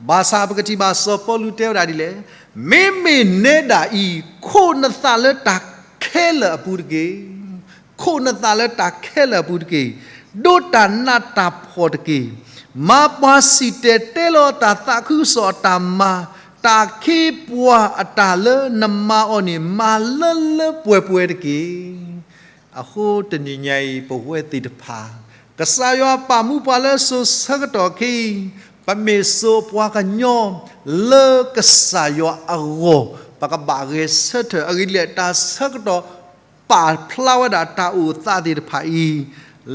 ဘၣ်ဆၣ်ပကထံၣ်ဘၣ်စီၤပီလူးတဲဝဲဒၣ်ဒ်လဲၣ်, မ့မ့ၢ်နဲဒၣ်အံၤ ခိးနသးလၢတၢ်ခဲလၢာ်အပူၤတက့ၢ်. ခိးနသးလၢတၢ်ခဲလၢာ်အပူၤတက့ၢ်. ဒိးတၢ်နးတၢ်ဖှီၣ်တက့ၢ်. မၤပှၤစံၣ်တဲၤတဲလီၤတၢ်သးခုကစီၣ်အတၢ်မၤ, တၢ်ခ့ပှၤအတၢ်လၢနမၤအီၤန့ၣ် မၤလၢလၢပှဲၤပှဲၤတက့ၢ်. အဃိတနံၤညါအံၤ ပဝဲသ့ၣ်တဖၣ် ကစၢ်ယွၤပာ်မူပှၤလၢစိၤဆၢကတီၢ်ခဲအံၤ, ပမ့ၢ်စိၤပှၤကညီလၢကစၢ်ယွၤအဂီၢ်, ပကဘၣ်ဂဲၤဆၢထၢၣ်အဂ့ၢ်ဒ်လဲၣ် တၢ်ဆၢကတီၢ် ပာ်ဖျါဝဲဒၣ်တၢ်အိၣ်သးသ့ၣ်တဖၣ်အံၤ,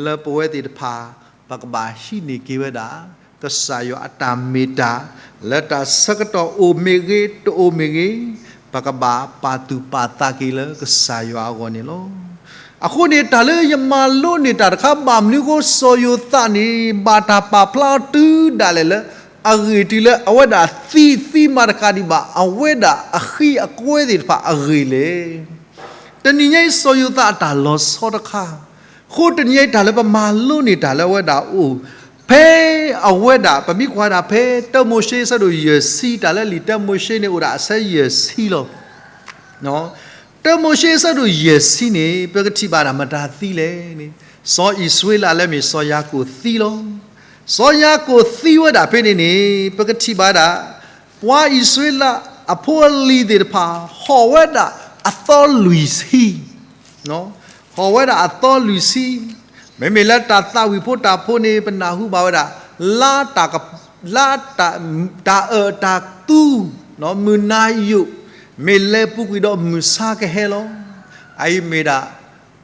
လၢပဝဲသ့ၣ်တဖၣ် ပကဘၣ်ဟံးန့ၢ်က့ၤဝဲဒၣ် ကစၢ်ယွၤအတၢ်မ့ၢ်တၢ်, လၢတၢ်ဆၢကတီၢ်အိၣ်မ့ၢ်ဂ့ၤ တအိၣ်မ့ၢ်ဂ့ၤ, ပကဘၣ်ပာ်သူၣ်ပာ်သးက့ၤလၢကစၢ်ယွၤအဂီၢ်န့ၣ်လီၤ. အဃိန့ၣ် တၢ်လၢယမၤလိန့ၢ်တၢ်တခါ ဘၣ်မနုၤအဃိ စီၤယိၤသးန့ၣ် ဘၣ်တၢ်ပာ်ဖျါအီၤတုၤဒၣ်လဲာ်လၢ အဂ့ၢ်တုၤလၢအဝဲဒၣ်သံသံမးတကးဒံးဘၣ် အဝဲဒၣ်အဃံအကွဲသ့ၣ်တဖၣ်အဂ့ၢ်လဲၣ်. တနံၤညါအံၤ စီၤယိၤသးအတၢ်လီၤဆီတခါ, အဃိတနံၤညါအံၤ တၢ်လၢပမၤလိန့ၢ်တၢ်လၢအဝဲဒၣ်အိၣ်, ဖဲအဝဲဒၣ် ပမ့ၢ်ကွၢ်ဒၣ်ဖဲ တၢမိၤၡ့အဆၢဒိၣ်ယဲၢ်ဆံ တၢ်လၢလံာ်တၢမိၤၡ့န့ၣ်အိၣ်ဒၣ်အဆၢယဲၢ်ဆံလီၤ. တၢမိၤၡ့အဆၢဒိၣ်ယဲၢ်ဆံန့ၣ် ပကထံၣ်ဘၣ်ဒၣ်မတၤသံလဲၣ်န့ၣ်, စီၤအံၣ်စရ့လးလၢမ့ၢ်စီၤယၤကိာ်သံလီၤ. စီၤယၤကိာ်သံဝဲဒၣ်ဖဲန့ၣ်န့ၣ် ပကထံၣ်ဘၣ်ဒၣ် ပှၤအံၣ်စရ့လးအဖိအလံၤသ့ၣ်တဖၣ် ဟီၣ်ဝဲဒၣ်အသီလွံၢ်ဆံ, ဟီၣ်ဝဲဒၣ်အသီလွံၢ်ဆံ, မ့မ့ၢ်လၢတၢ်သးဝံၣ်ဖိတၢ်ဖိန့ၣ် ပနၢ်ဟူဘၣ်ဝဲဒၣ် လါ, လါ, တၢ်အၢၣ်တၢ်သူ, မုၢ်နၤယိာ်, မ့ၢ်လဲၤပူၤကွံာ်ဒီးမုၢ်ဆါကဟဲလီၤ. အအံၤမ့ၢ်ဒၣ်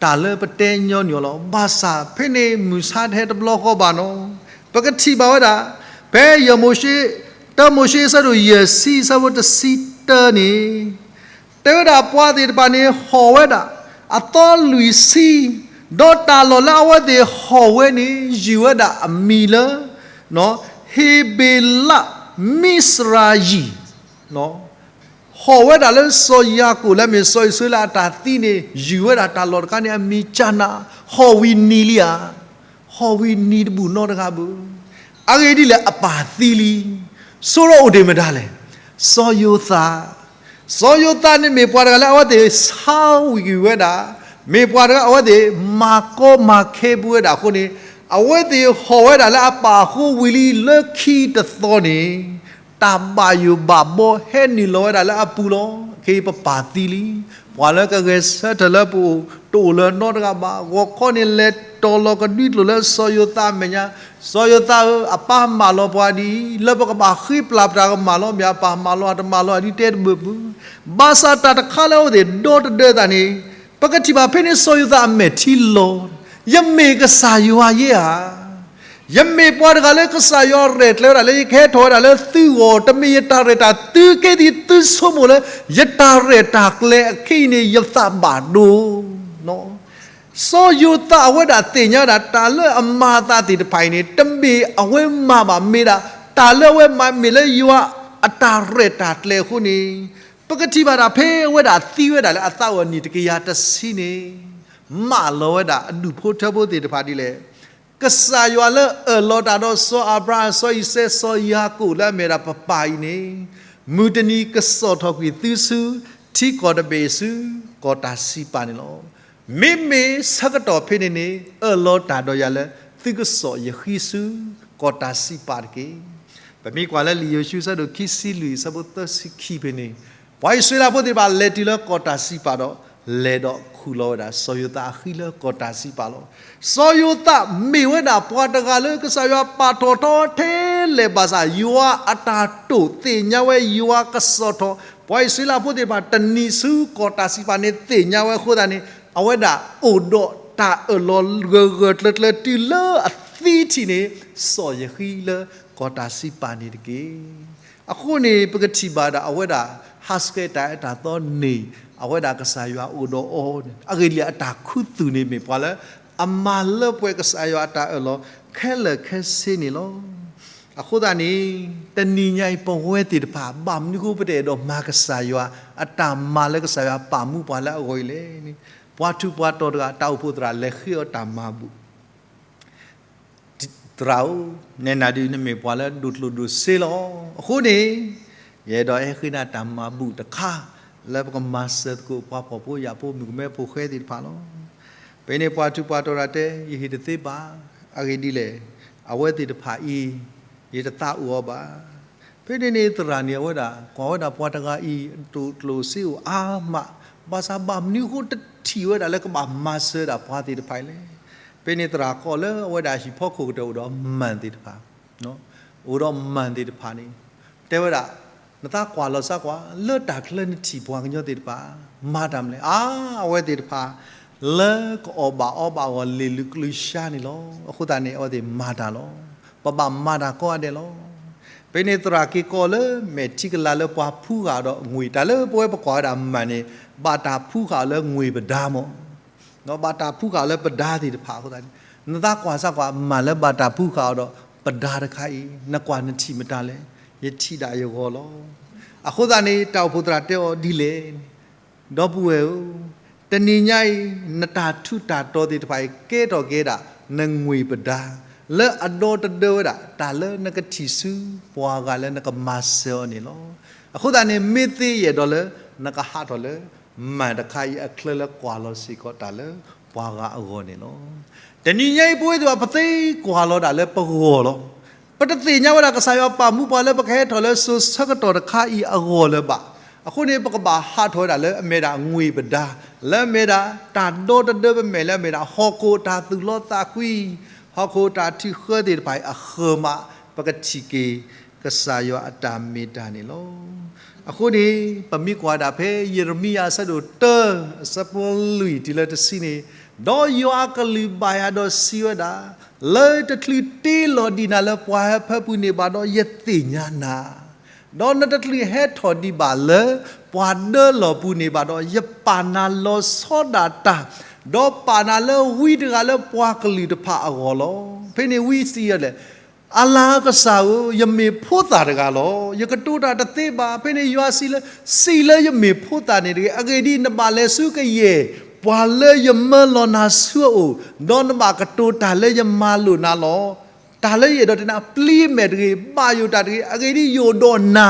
တၢ်လၢပတဲညီနုၢ်အီၤလီၤ. ဘၣ်ဆၣ်ဖဲန့ၣ်မုၢ်ဆါတဟဲတဘျီဃီဘၣ်နီၤ. ပကထံၣ်ဘၣ်ဝဲဒၣ် ဖဲယဲၢ်မိၤၡ့, တၢမိၤၡ့အဆၢဒိၣ်ယဲၢ်ဆံအဆၢဖိတဆံတၢန့ၣ် တဲဝဲဒၣ်ပှၤသ့ၣ်တဖၣ်န့ၣ် ဟီၣ်ဝဲဒၣ် အသီလွံၢ်ဆံ, ဒီးတၢ်လီၢ်လၢအဝဲသ့ၣ်ဟီၣ်ဝဲန့ၣ် ယုၢ်ဝဲဒၣ်အမံၤလၢ ဟ့ၣ်ဘ့းလးမံစရၤယံၣ်, ဟီၣ်ဝဲဒၣ်လၢစီၤယၤကိာ်လၢအမ့ၢ်စီၤအံၣ်စရ့လးအတၢ်သံန့ၣ် ယုၢ်ဝဲဒၣ်တၢ်လီၢ်တခါန့ၣ် အမံၤကနၤ, ဟီၣ်ဝံၤနံၤလံဧါ, ဟီၣ်ဝံၤနံၤတဘူၣ်နီတဂၤဘၣ်. အဂ့ၢ်ဒ်လဲၣ် အပၢ်သံလံ. ဆိဒီးအိၣ်ဒံးမတၤလဲၣ်, စီၤယိၤသး စီၤယိၤသးန့ၣ်မ့ၢ်ပှၤတဂၤလၢအဝဲသ့ၣ်ဆါဝံၤဝဲဒၣ်, မ့ၢ်ပှၤတဂၤအဝဲသ့ၣ်မၤကီမၤခဲဘူးဝဲဒၣ်အဃိန့ၣ်, အဝဲသ့ၣ်ဟီၣ်ဝဲဒၣ်လၢအပၢ်အဃိဝံၤလံလၢခံတသီန့ၣ်, တၢ်ဘၣ်ယိၣ်ဘၣ်ဘီဟဲနုာ်လီၤဝဲဒၣ်လၢအပူၤလီၤ. ခဲအံၤပပၢ်သံလံ. ပှၤလၢကဂဲၤဆၢထၢၣ်လၢပအိၣ်တအိၣ်လၢၤနီတဂၤဘၣ်. ဂီၤခီန့ၣ်လဲၤတီၤလီၤကဒွံကျိာ်လၢစီၤယိၤသးအမဲာ်ညါ, စီၤယိၤသးဧၢ, အပၢ်မၢလီၤပှၤဒ်အံၤ, လၢပကဘၣ်ဃ့ပျၢ်ပတၢ်ကမၣ်လီၤ. မ့ၢ်အပၢ်မၢလီၤအတမၢလီၤအဒုးတဲတဘၣ်ဘၣ်. ဘၣ်ဆၣ်တၢ်တခါလၢအဝဲသ့ၣ်ဒီတဒၢသးန့ၣ်, ပကထံၣ်ဘၣ်ဖဲန့ၣ်စီၤယိၤသးအမဲာ်ထံလီၤ, ယမ့ၢ်ကစၢ်ယွၤဧါ. ယမ့ၢ်ပှၤတဂၤလၢကစၢ်ယွၤရဲၣ်ကျဲၤဝဲဒၣ်လၢယကဟဲထီၣ်ဝဲဒၣ်လၢသုဂီၢ်, တမ့ၢ်ယတၢ်ရဲၣ်တၢ်ကျဲၤသုကဲသံသုဆိကမိၣ်လၢ ယတၢ်ရဲၣ်တၢ်ကျဲၤအခံအံၤန့ၣ် ယသးဘၣ်ဒိ စီၤယိၤသးအဝဲဒၣ်သ့ၣ်ညါဝဲဒၣ် တၢ်လၢအမၤအသးသ့ၣ်တဖၣ်အံၤန့ၣ် တမ့ၢ်အဝဲမၤဘၣ်, မ့ၢ်ဒၣ်တၢ်လၢအဝဲမၤမ့ၢ်လၢယွၤအတၢ်ရဲၣ်တၢ်ကျဲၤအဃိန့ၣ်, ပကထံၣ်ဘၣ်ဒၣ်ဖဲအဝဲဒၣ်သံဝဲဒၣ်လၢအသးအိၣ်အနံၣ်တကယၤတဆံန့ၣ်, မၢလီၤဝဲဒၣ်အဒူၣ်ဖိထၢဖိသ့ၣ်တဖၣ်ဒ်လဲၣ်. ကစၢ်ယွၤလၢအၢၣ်လီၤတၢ်ဒီးစီၤအၤဘြၤဟၣ်, စီၤအံၤစဲး, စီၤယၤကိာ်လၢအမ့ၢ်ဒၣ်ပပၢ်အံၤန့ၣ်, မုၢ်တနံၤကစိာ်ထီၣ်ကွံာ်သုဆူ ထံကီၢ်တဘ့ၣ်ဆူ ကီၢ်တၢ်စံးပာ်န့ၣ်လီၤ. မ့မ့ၢ်ဆၢကတီၢ်ဖဲန့ၣ်န့ၣ် အၢၣ်လီၤတၢ်ဒီးယၤလၢ သုကစိာ်ယဃံဆူ ကီၢ်တၢ်စံးပာ်တက့ၢ်. ပမ့ၢ်ကွၢ်လၢလံာ်ယိၤၡူ အဆၢဒိၣ်ခံဆံလွံၢ် အဆၢဖိသၢဆံခံဖဲန့ၣ်, ပှၤအံၣ်စရ့လးဖိသ့ၣ်တဖၣ်လဲၤတုၤလၢကီၢ်တၢ်စံးပာ်ဒီး လဲၤဒီးခူၣ်လီၤဝဲဒၣ် စီၤယိၤသးအဃံလၢကီၢ်တၢ်စံးပာ်လီၤ. စီၤယိၤသးမ့ၢ်ဝဲဒၣ်ပှၤတဂၤလၢ ကစၢ်ယွၤပာ်ထီၣ်ထီထဲလဲၣ်ဘၣ်ဆၣ် ယွၤအတၢ်တိာ်သ့ၣ်ညါဝဲ, ယွၤကစိာ်ထီၣ် ပှၤအံၣ်စရ့လးဖိသ့ၣ်တဖၣ်တနံၤဆူကီၢ်တၢ်စံးပာ်န့ၣ်သ့ၣ်ညါဝဲအဃိသတးန့ၣ်, အဝဲဒၣ်အိၣ်ဒီးတၢ်အၢၣ်လီၤဂၢၢ်ဂၢၢ်ကျၢၤကျၢၤတုၤလၢအသံထံၣ်န့ၣ်, စိာ်ယဃံလၢကီၢ်တၢ်စံးပာ်န့ၣ်တက့ၢ်. အဃိန့ၣ် ပကထံၣ်ဘၣ်ဒၣ်အဝဲဒၣ် ဟးဆှဲးတၢ်အဲၣ်တၢ်သီန့ၣ်, အဝဲဒၣ်ကစၢ်ယွၤအိၣ်ဒီးအီၤန့ၣ်, အဂ့ၢ်ဒ်လဲၣ် အတၢ်ခူသူၣ်န့ၣ်မ့ၢ်ပှၤလၢ အမၤလၢပှဲၤကစၢ်ယွၤအတၢ်အၢၣ်လီၤခဲလၢာ်ခဲဆ့န့ၣ်လီၤ. အဃိသတးန့ၣ်, တနံၤညါအံၤပဝဲသ့ၣ်တဖၣ် ဘၣ်မနုၤအဃိပတအဲၣ်ဒိးမၤကစၢ်ယွၤအတၢ်မၤလၢကစၢ်ယွၤပာ်မူပှၤလၢအဂီၢ်အံၤလဲၣ်န့ၣ်, ပှၤထူးပှၤတီၤတဂၤ တၢ်အိၣ်ဖှိၣ်သရၣ်လဲၤဃ့အီၤတၢ်မၤဘူၣ် သရၣ်ဧၢ, နဲနၤဒုးနမ့ၢ်ပှၤလၢဒိၣ်ကျိၣ်ဒိၣ်စ့လီၤ. အဃိန့ၣ်, ယအဲၣ်ဒိးဟဲဃ့နၤတၢ်မၤဘူၣ်တခါ လၢပကမၤစၢၤသကိးပှၤဖှီၣ်ဖိယာ်ဖိမုၣ်ကမဲဖိဃဲသ့ၣ်တဖၣ်လီၤ. ဖဲန့ၣ်ပှၤထူးပှၤတီၤတဂၤတဲ ယဟ့ၣ်တသ့ဘၣ်. အဂ့ၢ်ဒ်လဲၣ်, အဝဲသ့ၣ်တဖၣ်အံၤ ယတသးအိၣ်အီၤဘၣ်. ဖဲန့ၣ်န့ၣ်သရၣ်န့ၣ် အဝဲဒၣ် ကွၢ်ဝဲဒၣ်ပှၤတဂၤအံၤ ဒိၣ်ကျိၣ်စ့အိၣ်အါမး, ဘၣ်ဆၣ်ဘၣ်မနုၤအဃိတထံၣ်ဝဲဒၣ်လၢကဘၣ်မၤစၢၤဒၣ်ပှၤသ့ၣ်တဖၣ်အံၤလဲၣ်. ဖဲန့ၣ်သရၣ်ကိးလၢအဝဲဒၣ်ဟံၣ်ဖီခိၣ်ကတၢၢ်အိၣ်ဒီးမၢၣ်သ့ၣ်တဖၣ်, အိၣ်ဒီးမၢၣ်သ့ၣ်တဖၣ်န့ၣ်, တဲဝဲဒၣ်, နသးကွၢ်လီၤစၢ်ကွၢ် လၢတၢ်ချၢနထံၣ်ပှၤကညီသ့ၣ်တဖၣ် မၤတၢ်မနုၤလဲၣ်. အါ, အဝဲသ့ၣ်တဖၣ် လၢကအီၣ်ဘၣ်အီဘၣ်အဂီၢ် လ့ၣ်လုၢ်ကျုဆါန့ၣ်လီၤ. အဃိသတးန့ၣ် အဝဲသ့ၣ်မၤတၢ်လီၤ. ပဘၣ်မၤတၢ်ကိးဂၤဒဲးလီၤ. ဖဲန့ၣ်သရၣ်က့ၤကိးလၢမဲာ်ထံကလၤလၢပှၤဖှူဃာ်ဒီးငွေၢ်, တၢ်လၢပဝဲပကွၢ်ဝဲဒၣ်မၢၣ်န့ၣ် ဘၣ်တၢ်ဖှူဃာ်အီၤလၢငွေၢ်ပဒါမး ဘၣ်တၢ်ဖှူဃာ်အီၤလၢပဒါသ့ၣ်တဖၣ်အဃိသတးန့ၣ်, နသးကွၢ်စၢ်ကွၢ် မၢၣ်လၢဘၣ်တၢ်ဖှူဃာ်အီၤဒီးပဒါတခါအံၤ နကွၢ်နထံၣ်မတၤလဲၣ်. ယထံၣ်ဒၣ်ယဂီၢ်လီၤ. အဃိသတးန့ၣ် တၢ်အိၣ်ဖှိၣ်သရၣ်တဲအီၤဒ်လဲၣ်န့ၣ်, ဒီပုၢ်ဝဲၢ်ဧၢ, တနံၤညါအံၤ နတၢ်ထူးတၢ်တီၤသ့ၣ်တဖၣ်အံၤ ကဲထီၣ်က့ၤဒၣ် နငွေၢ်ပဒါ လၢအဒီတဒၢဝဲဒၣ် တၢ်လၢနကထံၣ်ဆူပှၤဂၤလၢနကမၤစၢၤအီၤန့ၣ်လီၤ. အဃိသတးန့ၣ် မ့ၢ်သ့ယအဲၣ်ဒိးလၢ နကဟးထီၣ်လၢ မၢၣ်တခါအံၤအချၢလၢကွၢ်လီၤစ့ၢ်ကီးတၢ်လၢပှၤဂၤအဂီၢ်န့ၣ်လီၤ. တနံၤညါအံၤပဝဲသ့ၣ်တဖၣ် ပသ့ကွၢ်လီၤဒၣ်လၢပဂီၢ်လီၤ. ပတသ့ၣ်ညါဝဲဒၣ်ကစၢ်ယွၤပာ်မူပှၤလၢပကဟဲထီၣ်လၢစိၤဆၢကတီၢ်တခါအံၤအဂီၢ်လၢၤဘၣ်. အဃိန့ၣ် ပကဘၣ်ဟးထီၣ်ဝဲဒၣ်လၢအမ့ၢ်ဒၣ်ငွေၢ်ပဒါ, လၢအမ့ၢ်ဒၣ်တၢ်ဒီတဒၢပမဲာ်လၢအမ့ၢ်ဒၣ် ဟီၣ်ခိၣ်တၢ်သူၣ်လီသးကွံ, ဟီၣ်ခိၣ်တၢ်ထုးဃၢသ့ၣ်တဖၣ်အံၤအဃၢၤမး ပကထံၣ်က့ၤ ကစၢ်ယွၤအတၢ်မ့ၢ်တၢ်န့ၣ်လီၤ. အဃိန့ၣ် ပမ့ၢ်ကွၢ်ဒၣ်ဖဲယံးရမံယၤအဆၢဒိၣ်တၢ အဆၢဖိလွံၢ်တုၤလၢတဆံန့ၣ်, ဒီးယွၤအကလုၢ်ဘၣ်ယၤဒီးစံးဝဲဒၣ်, လၢတချုးတ့လီၤဒံးနၤလၢပှၤဟၢဖၢပူၤန့ၣ်ဘၣ်ဒီး ယသ့ၣ်ညါနၤ ဒီးနတချုးဟဲထီၣ်ဒံးဘၣ်လၢပှၤဒၢလီၢ်ပူၤန့ၣ်ဘၣ်ဒီး, ယပာ်နၤလီၤဆီဒၣ်တၢ်, ဒီးပာ်နၤလၢဝံတဂၤလၢပှၤကလုာ်တဖၣ်အဂီၢ်လီၤ. ဖဲန့ၣ်ဝံစံးအီၤလဲၣ်, အလၤကစၢ်ဧၢ, ယမ့ၢ်ဖိသၣ်တဂၤလီၤ. ယကတိၤတၢ်တသ့ဘၣ်. ဖဲန့ၣ်ယွၤစံးလၢ, စံးလၢယမ့ၢ်ဖိသၣ်န့ၣ်တဂ့ၤ. အဂ့ၢ်ဒ်အံၤ, နဘၣ်လဲၤဆူကယဲၢ်ပှၤလၢယမၢလီၤနၤဆူအအိၣ်, ဒီးနဘၣ်ကတိၤတၢ်လၢယမၤလိာ်နၤလီၤ. တၢ်လၢယအဲၣ်ဒိးတဲနၤ, ပျံၤအမဲာ်တဂ့ၤ, ဘၣ်ယိၣ်တၢ်တဂ့ၤ, အဂ့ၢ်ဒ်အံၤ, ယအိၣ်ဒီးနၤ,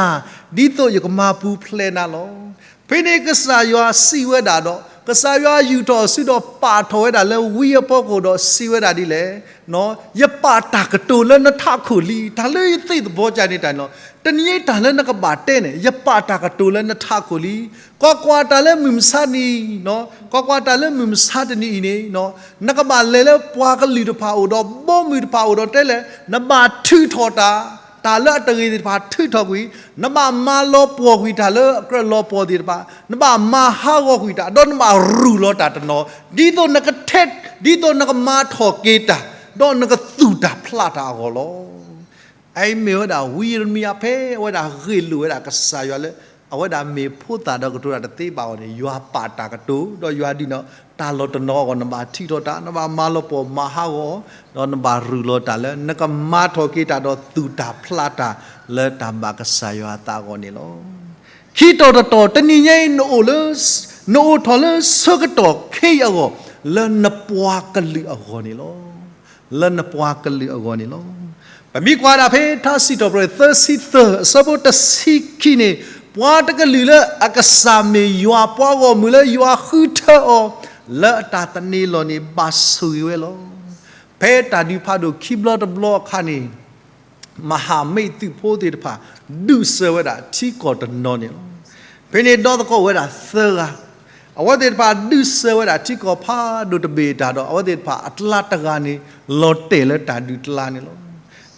ဒ်သိးယကမၤပူၤဖျဲးနၤလီၤ. ဖဲန့ၣ်ကစၢ်ယွၤစံးဝဲဒၣ်ဒီး, ကစၢ်ယွၤယူာ်ထီၣ်အစုဒီးပာ်ထီၣ်ဝဲဒၣ်လၢဝံအဖီခိၣ်ဒီးစံးဝဲဒၣ်ဒ်လဲၣ်, ယပာ်တၢ်ကတိၤလၢနထးခိၣ်လံ. တၢ်လၢယသ့ၣ်သဘီကန့ၣ်တၢ်န့ၣ်လီၤ. တနံၤအံၤတၢ်လၢနကဘၣ်တဲန့ၣ်, ယပာ်တၢ်ကတိၤလၢနထးခိၣ်လံ. ကွၢ်ကွၢ်, တၢ်လၢမုၢ်မဆါနံၤ, ကွၢ်ကွၢ်, တၢ်လၢမုၢ်မဆါတနံၤအံၤန့ၣ်, နကဘၣ်လဲၤလၢပှၤကလုာ်တဖၣ်အအိၣ်ဒီးဘီမုၢ်တဖၣ်အအိၣ်ဒီးတဲလဲၣ်, နဘၣ်ထုးထီၣ်တၢ်, တၢ်လၢအတဂ့ၤသ့ၣ်တဖၣ်ထုးထီၣ်ကွံာ်, နဘၣ်မၤလီၤပှီၢ်ကွံာ်တၢ်လၢအကြၢးလီၤပှီၢ်သ့ၣ်တဖၣ်, နဘၣ်မၤဟးဂီၤကွံာ်တၢ်, ဒီးနဘၣ်ရူၢ်လီၤတၢ်တနီၤ, ဒ်သိးနကထဲ, ဒ်သိးနကမၤထီၣ်က့ၤတၢ်, ဒီးနကသူၣ်တၢ်ဖျးတၢ်အဂီၢ်လီၤ. အအံၤမ့ၢ်ဝဲဒၣ်ဝံယံးရမံယၤဖဲအဝဲဒၣ်ဂ့ၢ်လိာ်ဝဲဒၣ်ကစၢ်ယွၤလၢ အဝဲဒၣ်မ့ၢ်ဖိသၣ်ဒီးကတိၤတၢ်တသ့ဘၣ်အဂီၢ်န့ၣ်, ယွၤပာ်တၢ်ကတိၤ, ဒီးယွၤဒုးန့ၣ်, တၢ်လီၤတနီၤအဂီၢ် နဘၣ်ထုးထီၣ်တၢ်, နဘၣ်မၤလီၤပှီၢ်မၤဟးဂီၤ, ဒီးနဘၣ်ရူၢ်လီၤတၢ်လၢ နကမၤထီၣ်က့ၤတၢ်ဒီးသူၣ်တၢ်ဖျးတၢ် လၢတၢ်ဘၣ်ကစၢ်ယွၤအသးအဂီၢ်န့ၣ်လီၤ. ခံတီၤတတီၤ, တနံၤညါအံၤ နအိၣ်လၢ, နအိၣ်ထီၣ်လၢဆၢကတီၢ်ခဲအံၤအဂီၢ်, လၢနပှၤကလုာ်အဂီၢ်န့ၣ်လီၤ. လၢနပှၤကလုာ်အဂီၢ်န့ၣ်လီၤ. ပမ့ၢ်ကွၢ်ဒၣ်ဖဲထါစံးထီၣ်ပတြၢၤသၢဆံသၢ အဆၢဖိတဆံခံန့ၣ်, ပှၤတကလုာ်လၢအကစၢ်မ့ၢ်ယွၤ, ပှၤဂီၢ်မုၢ်လၢယွၤဃုထၢအီၤ လၢအတၢ်သန့ၤလီၢ်န့ၣ် ဘၣ်ဆိၣ်ဂ့ၤဝဲလီၤ. ဖဲတၢ်ဒုးဖးဒိၣ်ခံဘျီတဘျီအခါန့ၣ်, မဟာမိတ်သုးဖိသ့ၣ်တဖၣ် ဒုးစၢၤဝဲဒၣ်ထံကီၢ်တနီၤန့ၣ်လီၤ. ဖဲန့ၣ်ဒီသကိးဝဲဒၣ်သၢဂၤ, အဝဲသ့ၣ်တဖၣ်ဒုးစၢၤဝဲဒၣ်ထံကီၢ်ဖးဒိၣ်တဘ့ၣ်အတၢ်ဒီး အဝဲသ့ၣ်တဖၣ်အကျါတဂၤန့ၣ် လီၤတဲာ်လၢတၢ်ဒုးကျါန့ၣ်လီၤ.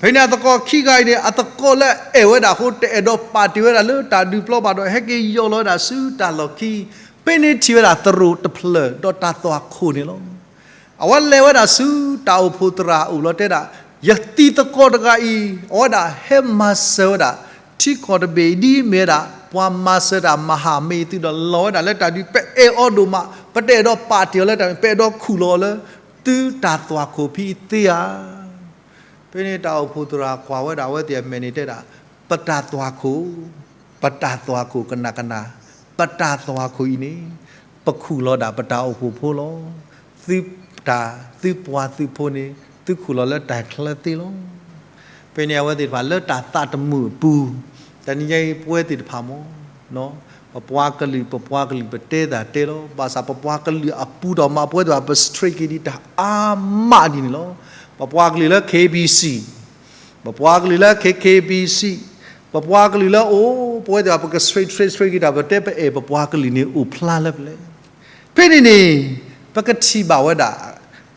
ဖဲန့ၣ်အသကိးခံဂၤအံၤန့ၣ် အသကိးလၢအအဲၣ်ဝဲဒၣ်အဃိ တအဲၣ်ဒိးပာ်တ့ၢ်ဝဲဒၣ်လၢတၢ်ဒုးပျီဘၣ်ဒီး ဟဲက့ၤယီၢ်လီၤဝဲဒၣ်ဆူတၢ်လီၢ်ခံ, ဖဲန့ၣ်ထံၣ်ဝဲဒၣ်သရိာ်တဖျၢၣ်ဒီးတၢ်သွၣ်ခိၣ်န့ၣ်လီၤ. အဝဲလဲၤဝဲဒၣ်ဆူတၢ်အိၣ်ဖှိၣ်သရၣ်အအိၣ်လီၤတဲဒၣ်, ယတံၤသကိးတဂၤအံၤ အဝဲဒၣ်ဟဲမၤစၢၤဝဲဒၣ် ထံကီၢ်တဘ့ၣ်အံၤဒ်မ့ၢ်ဝဲဒၣ် ပှၤမၤစၢၤတၢ်မဟာမိတ်သုးဒီးလီၤဝဲဒၣ်လၢတၢ်ဒုး, ပအဲၣ်အီၤဒိၣ်မး, ပတအဲၣ်ဒိးပာ်တ့ၢ်အီၤလၢတၢ်, ပအဲၣ်ဒိးခူၣ်လီၤအီၤလၢ သုတၢ်သွၣ်ခိၣ်ဖဲအံၤသ့ဧါ. ဖဲန့ၣ်တၢ်အိၣ်ဖှိၣ်သရၣ်ကွၢ်ဝဲဒၣ်အဝဲသ့ၣ်အမဲာ်န့ၣ်တဲဒၣ်, ပတၢ်သွၣ်ခိၣ်, ပတၢ်သွၣ်ခိၣ်ကနၣ်ကနၣ်, ပတၢ်သွၣ်ခိၣ်အံၤန့ၣ် ပခူၣ်လီၤဒၣ်ပတၢ်အိၣ်ဖှိၣ်ဖိလီၤ. သုတၢ်, သုပှၤသုဖိန့ၣ် သုခူၣ်လီၤလၢတၢ်ချၢသ့လီၤ. ဖဲန့ၣ်အဝဲသ့ၣ်တဖၣ်လၢတၢ်သးတမုာ်အပူၤ, တနံၤညါအံၤပဝဲသ့ၣ်တဖၣ်မ့ၢ် ပပှၤကလုာ်, ပပှၤကလုာ်ပတဲတၢ်တဲလီၤ. ဘၣ်ဆၣ်ပပှၤကလုာ်အပူၤဒီးမး ပဝဲသ့ၣ်တဖၣ် ပ straight က့ၤဒံးတၢ်အါမးဒ်န့ၣ်လီၤ. ပပှၤကလုာ်လၢ K B C, ပပှၤကလုာ်လၢ K K B C, ပပှၤကလုာ်လၢအိၣ်, ပဝဲသ့ၣ်တဖၣ် ပက straight straight straight က့ၤတၢ် ပတဲပအဲၣ်ပပှၤကလုာ်န့ၣ်အိၣ်ဖျါလၢပလဲၣ်. ဖဲန့ၣ်န့ၣ် ပကထံၣ်ဘၣ်ဝဲဒၣ်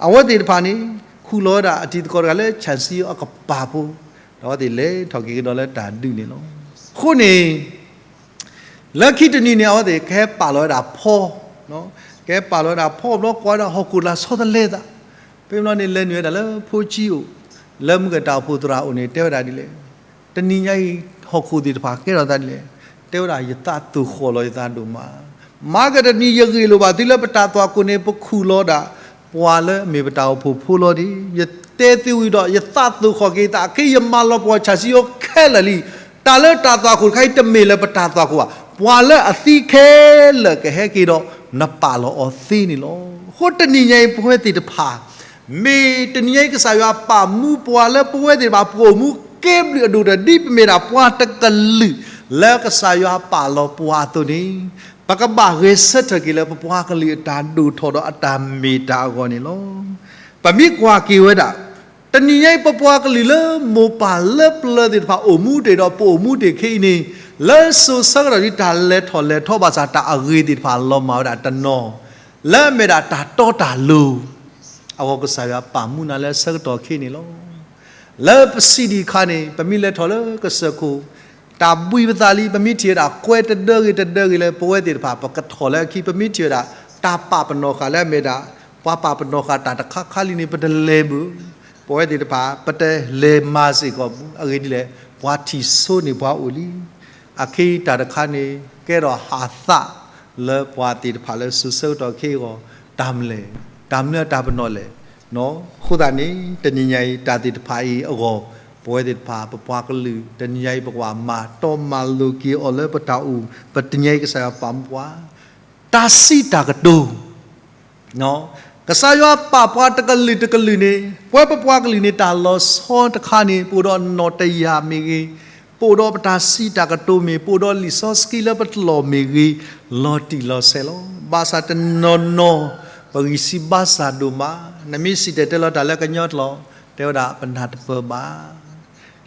အဝဲသ့ၣ်တဖၣ်န့ၣ် ခူၣ်လီၤဝဲဒၣ်အတံၤသကိးတဂၤလၢ ဆၣ်စံယိၤအကပၤဖိ, ဒီးအဝဲသ့ၣ်လဲၤထီၣ်က့ၤကဒီးလၢတၢ်ဒုးန့ၣ်လီၤ. အဃိန့ၣ် လၢခံတနံၤန့ၣ် အဝဲသ့ၣ်ကဟဲပာ်လီၤဝဲဒၣ်ဖီ, ကဟဲပာ်လီၤဝဲဒၣ်ဖီဘျီ ကွၢ်ဝဲဒၣ်ဟီၣ်ခိၣ်လာ်ဆီတလဲသး, ဖဲဘျီန့ၣ် လဲၤနုာ်ဝဲဒၣ်လၢဖိဆံးအိၣ်, လၢမုၢ်ကတၢ်အိၣ်ဖှိၣ်သရၣ်အအိၣ်န့ၣ် တဲဝဲဒၣ်ဒ်လဲၣ်, တနံၤညါအံၤ ဟီၣ်ခိၣ်သ့ၣ်တဖၣ်ကဲထီၣ်သးဒ်လဲၣ်, တဲဝဲဒၣ် ယသးသိၣ်ဃီၣ်လီၤယသးဒိၣ်မး, မၤကတနံၤ ယဂ့ၢ်လိာ်ဘၣ်သုလၢပတၢ်သွၣ်ခိၣ်န့ၣ် ပခူၣ်လီၤဒၣ် ပှၤလၢအမ့ၢ်ပတၢ်အိၣ်ဖှိၣ်ဖိလီၤဒီး ယတဲသုဝံၤဒီး ယသးသိၣ်ဃီၣ်က့ၤသးအခံ ယမၤလီၤပှီၢ်ဆၣ်စံယိၤခဲလၢာ်လံ. တၢ်လၢတၢ်သွၣ်ခိၣ်တခါအံၤ တမ့ၢ်လၢပတၢ်သွၣ်ခိၣ်ဘၣ်, ပှၤလၢအသံခဲလၢာ်ကဟဲက့ၤဒီး နပာ်လီၤအီၤသ့န့ၣ်လီၤ. အဃိတနံၤညါအံၤ ပဝဲသ့ၣ်တဖၣ် မ့ၢ်တနံၤညါအံၤကစၢ်ယွၤပာ်မူပှၤလၢပဝဲသ့ၣ်တဖၣ် ပအိၣ်မူကဲဘျုးအဒိၣ်ဒီး ဒ်ပမ့ၢ်ဒၣ်ပှၤတကလုာ် လၢကစၢ်ယွၤပာ်လီၤပှၤအသိးန့ၣ် ပကဘၣ်ဂဲၤဆၢထၢၣ်က့ၤလၢပပှၤကလုာ်အတၢ်ဒိၣ်ထီၣ်ဒီးအတၢ်မ့ၢ်တၢ်အဂီၢ်န့ၣ်လီၤ. ပမ့ၢ်ကွၢ်က့ၤဝဲဒၣ် တနံၤညါအံၤ ပပှၤကလုာ်လၢမိၢ်ပၢ်လၢပျၢၤသ့ၣ်တဖၣ် အိၣ်မူတ့ၢ်ဒီး ပအိၣ်မူတ့ၢ်ခဲအံၤန့ၣ် လၢစိၤဆၢကတီၢ်ဒ်တၢ်လဲၤထီၣ်လဲၤထီဘၣ်ဆၣ် တၢ်အဂ့ၤသ့ၣ်တဖၣ်လီၤမၢ်ဝဲဒၣ်တနီၤ လၢအမ့ၢ်ဒၣ်တၢ်တီတၢ်လိၤ အဂီၢ်ကစၢ်ယွၤပာ်မူနၤလၢဆၢကတီၢ်ခဲအံၤန့ၣ်လီၤ. လၢပစံးဒံးအခါန့ၣ် ပမ့ၢ်လဲၤထီၣ်လၢကစၢၢ်ခိၣ် တၢ်ဘှံးပသးလံ ပမ့ၢ်ထံၣ်ဝဲဒၣ်ကွဲတဒၢဂ့ၤတဒၢဂ့ၤလၢပဝဲသ့ၣ်တဖၣ် ပကထီၣ်လၢအခံ ပမ့ၢ်ထံၣ်ဝဲဒၣ် တၢ်ပာ်ပနီၣ်ဃာ်လၢအမ့ၢ်ဒၣ် ပှၤပာ်ပနီၣ်ဃာ်တၢ်တခါခါလံန့ၣ် ပတလဲၤဘၣ် ပဝဲသ့ၣ်တဖၣ် ပတလဲၤမၤစ့ၢ်ကီးဘၣ်. အဂ့ၢ်ဒ်လဲၣ် ပှၤထံၣ်ဆိန့ၢ်ပှၤအိၣ်လံ. အခဲအံၤတၢ်တခါန့ၣ် ကဲထီၣ်ဟးသးလၢပှၤသ့ၣ်တဖၣ်လၢစိၤဆၢကတီၢ်ခဲအံၤအဂီၢ် တၢ်မနုၤလဲၣ်, တၢ်မနုၤအတၢ်ပနီၣ်လဲၣ်. အဃိသတးန့ၣ် တနံၤညါအံၤ တၢ်သ့ၣ်တဖၣ်အံၤအဂီၢ် ပဝဲသ့ၣ်တဖၣ် ပပှၤကလုာ် တနံၤညါအံၤ ပကဘၣ်မၤတီမၤလိၤက့ၤအီၤလၢပတၢ်အိၣ် ပတနံၤညါအံၤ ကစၢ်ယွၤပာ်မူပှၤ တၢ်စံးတၢ်ကတိၤ ကစၢ်ယွၤပာ်ပှၤတကလုာ်တကလုာ်န့ၣ် ပဝဲပပှၤကလုာ်န့ၣ် တၢ်လီၤဆီတခါန့ၣ် ပအိၣ်ဒီးနီၣ်တယာ်မ့ၢ်ဂ့ၤ, ပအိၣ်ဒီးပတၢ်စံးတၢ်ကတိၤမ့ၢ်, ပအိၣ်ဒီးလံာ်စီဆှံလၢပကျိာ်မ့ၢ်ဂ့ၤ, လီၤတံၢ်လီၤဆဲးလီၤ. ဘၣ်ဆၣ်တနီၤနီၤ ပဂံၢ်စၢ်ဘါစၢ်ဒိၣ်မး, နမ့ၢ်စံၣ်တဲၤတဲလီၤတၢ်လၢကညီကျိာ် တဲဝဲဒၣ်ပနၢ်တပၢၢ်ဘၣ်.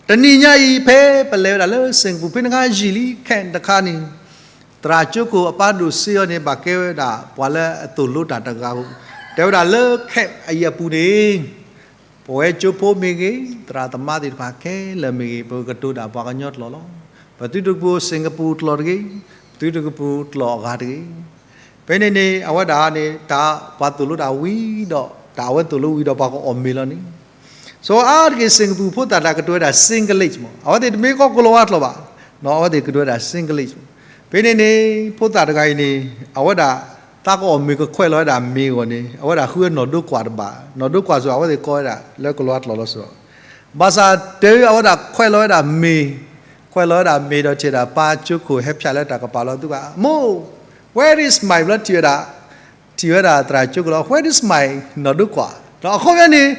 တနံၤညါအံၤ ဖဲပလဲၤဝဲဒၣ်လၢစ့ၣ်ကပူၤ ဖဲန့ၣ်ခါယံာ်လံ ခဲတခါန့ၣ် သရၣ်ကၠိခိၣ်အပၢ်ဒိၣ်စ့အီၤန့ၣ် ဘၣ်ကဲဝဲဒၣ်ပှၤလၢအသိၣ်လိတၢ်တဂၤဧိၤ, တဲဝဲဒၣ်လၢခဲအံၤအပူၤန့ၣ် ပဝဲကၠိဖိမ့ၢ်ဂ့ၤ, သရၣ်သမါသ့ၣ်တဖၣ်ခဲလၢာ်မ့ၢ်ဂ့ၤ, ပကတိၤဒၣ်ပှၤကညီကျိာ်လီၤ. ပသုတကပူၤစ့ၣ်ကပူၤကျိာ်တဂ့ၤ, ပသုတကပူၤကျိာ်အဂၤတဂ့ၤ. ဖဲန့ၣ်န့ၣ် အဝဲဒၣ်န့ၣ် တၢ်ပှၤသိၣ်လိတၢ်ဝံၤဒီး တၢ်အဝဲသိၣ်လိဝံၤဒီးပှၤကအီၣ်မ့ၤလီၤန့ၣ် ဆိအါတက့ၢ် စ့ၣ်ကပူၤဖိသၣ်တၢ်ကတိၤဝဲဒၣ် Singlish မး, အဝဲသ့ၣ်တမ့ၢ်ကီၢ်ကိၣ်လၤဝါကျိာ်ဘၣ်, အဝဲသ့ၣ်ကတိၤဝဲဒၣ် Singlish မး. ဖဲန့ၣ်န့ၣ် ဖိသၣ်တဂၤအံၤန့ၣ် အဝဲဒၣ်သးကအီၣ်မ့ၤကခွဲးလီၤဝဲဒၣ်မ့ၤအဂီၢ်န့ၣ် အဝဲဒၣ်ဃုအနီၢ်ဒိကွၢ်တဘၣ်, နီၢ်ဒိကွၢ်စ့ၢ် အဝဲသ့ၣ်ကိးဝဲဒၣ်လၢကိၣ်လၤဝါကျိာ်လီၤစ့ၢ်. ဘၣ်ဆၣ်တုၤအဝဲဒၣ်ခွဲးလီၤဝဲဒၣ်မ့ၤ, ခွဲးလီၤဝဲဒၣ်မ့ၤဒီးထံၣ်ဝဲဒၣ်ပၢ်ကၠိခိၣ်ဟဲဖၠးလၢတၢ်ကပၤလီၤသူၣ်ဘၣ်, မိၢ်, where is my ဘျီထံၣ်ဝဲဒၣ် ထံၣ်ဝဲဒၣ်သရၣ်ကၠိခိၣ်လီၤ, where is my နီၢ်ဒိကွၢ်, ဒီးအခီပညီန့ၣ်,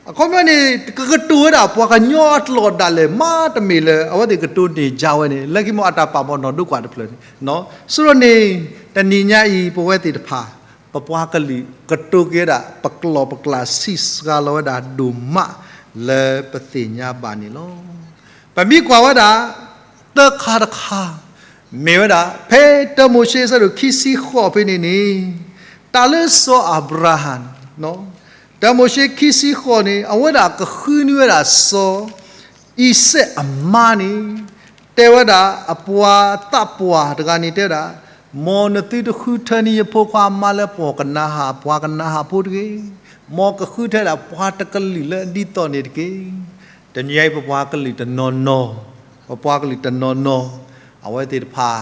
အခီပညီန့ၣ် ကကတိၤဝဲဒၣ်ပှၤကညီအကျိာ်ဒၣ်လဲာ် မ့တမ့ၢ်လၢအဝဲသ့ၣ်ကတိၤန့ၢ်ကဒါဝဲန့ၣ် လၢခံမ့ၢ်အတၢ်ပာ်မီၤနီၢ်ဒိကွၢ်တဖျၢၣ်န့ၣ်, ဆိဒီးန့ၣ် တနံၤညါအံၤ ပဝဲသ့ၣ်တဖၣ် ပပှၤကလုာ်ကတိၤက့ၤဝဲဒၣ် ပကျိာ်ပကျါဆံးစှၤလီၤဝဲဒၣ်ဒိၣ်မးလၢပသ့ၣ်ညါဘၣ်န့ၣ်လီၤ. ပမ့ၢ်ကွၢ်ဝဲဒၣ် သၢခါတခါ မ့ၢ်ဝဲဒၣ် ဖဲတၢမိၤၡ့အဆၢဒိၣ်ခံဆံဃိးဖဲန့ၣ်န့ၣ် တၢ်လၢစီၤအၤဘြၤဟၣ် တၢမိၤၡ့ခံဆံဃိးန့ၣ် အဝဲဒၣ်ကဃုန့ၢ်ဝဲဒၣ်စီၤအံၤစဲးအမါန့ၣ် တဲဝဲဒၣ်အပှၤသးပှၢ်တဂၤန့ၣ် တဲဝဲဒၣ်, မ်နသုတဃုထၢန့ၢ်ယဖိခွါမါလၢပှၤကနၤဧၣ်, ပှၤကနၤဧၣ်ဖိတဂ့ၤ, မ်ကဃုထၢဒၣ်ပှၤတကလုာ်လၢအဒ်သိးန့ၣ်တက့ၢ်. တနံၤအံၤပပှၤကလုာ်တနီၤနီၤ, ပပှၤကလုာ်တနီၤနီၤ အဝဲသ့ၣ်တဖၣ်